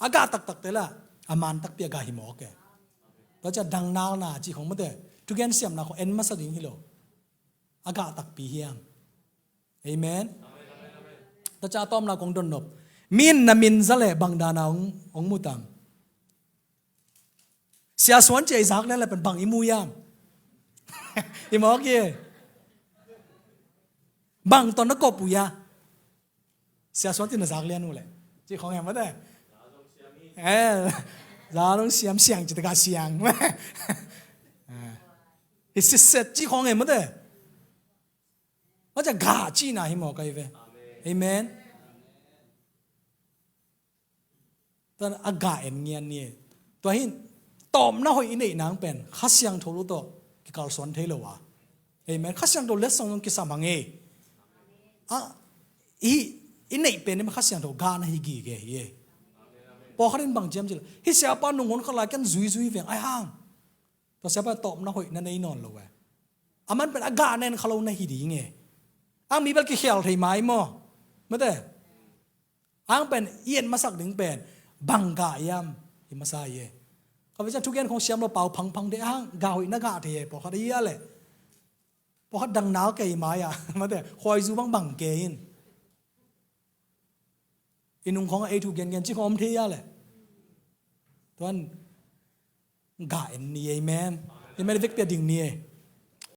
A gah taktak te la, a man takpi a gah hi mawk e. Tua cia dangnalna ci khong mate, thugen siamna khong en masa ding hi lo. A gah takpi hiam. Amen. Tua cia a tawpna kong donnop. Mi in na min za le bang dana hong, hong mu tam. Sia Suan cia i zak lian le pen bang i mu hiam. I mawk hi. Bang ton na kop uh hia. Sia Suan tin na zak lian uh le. Ci khong hiam mate. Eh, za dong siam siang ci taka siang. Eh. Hi siset ci khong hiam mate. Maw cia gah cihna hi mawk ahi ve. Amen. Tua a gah en ngian ni e. Tua hin tawpna hoih i neih nang pen Kha Siangtho lo tawh kikalsuan thei lo a. Amen. Kha Siangtho letsong zong kisam hang e. A, i, i neih pen i Kha Siangtho gah na hi gige hi e. Pawlkhat in bang ciam cil. Hi siapa nung hon khat lai ken zuizui veng ai hang. Tua siapa tawpna hoih na nei nawn lo e. Aman pen a gah na en kha lo na hi ding e. Ang mi bel kikhial thei mai maw. Mate. Ang pen i et masak ding pen bang gah hiam. Hi masa hi e. Ka vei ciang thugen khong siam lo pau phangphang de ang gah hoih na gah thei e pawlkhat a hi a le. Pawlkhat dang nal kei mai a. Mate. Khuaizu bang bang kei in. I nung khong a ei thu gengen ci khong om thei a le. Tuan gah en ni e, amen. Amen vekpi a ding ni e.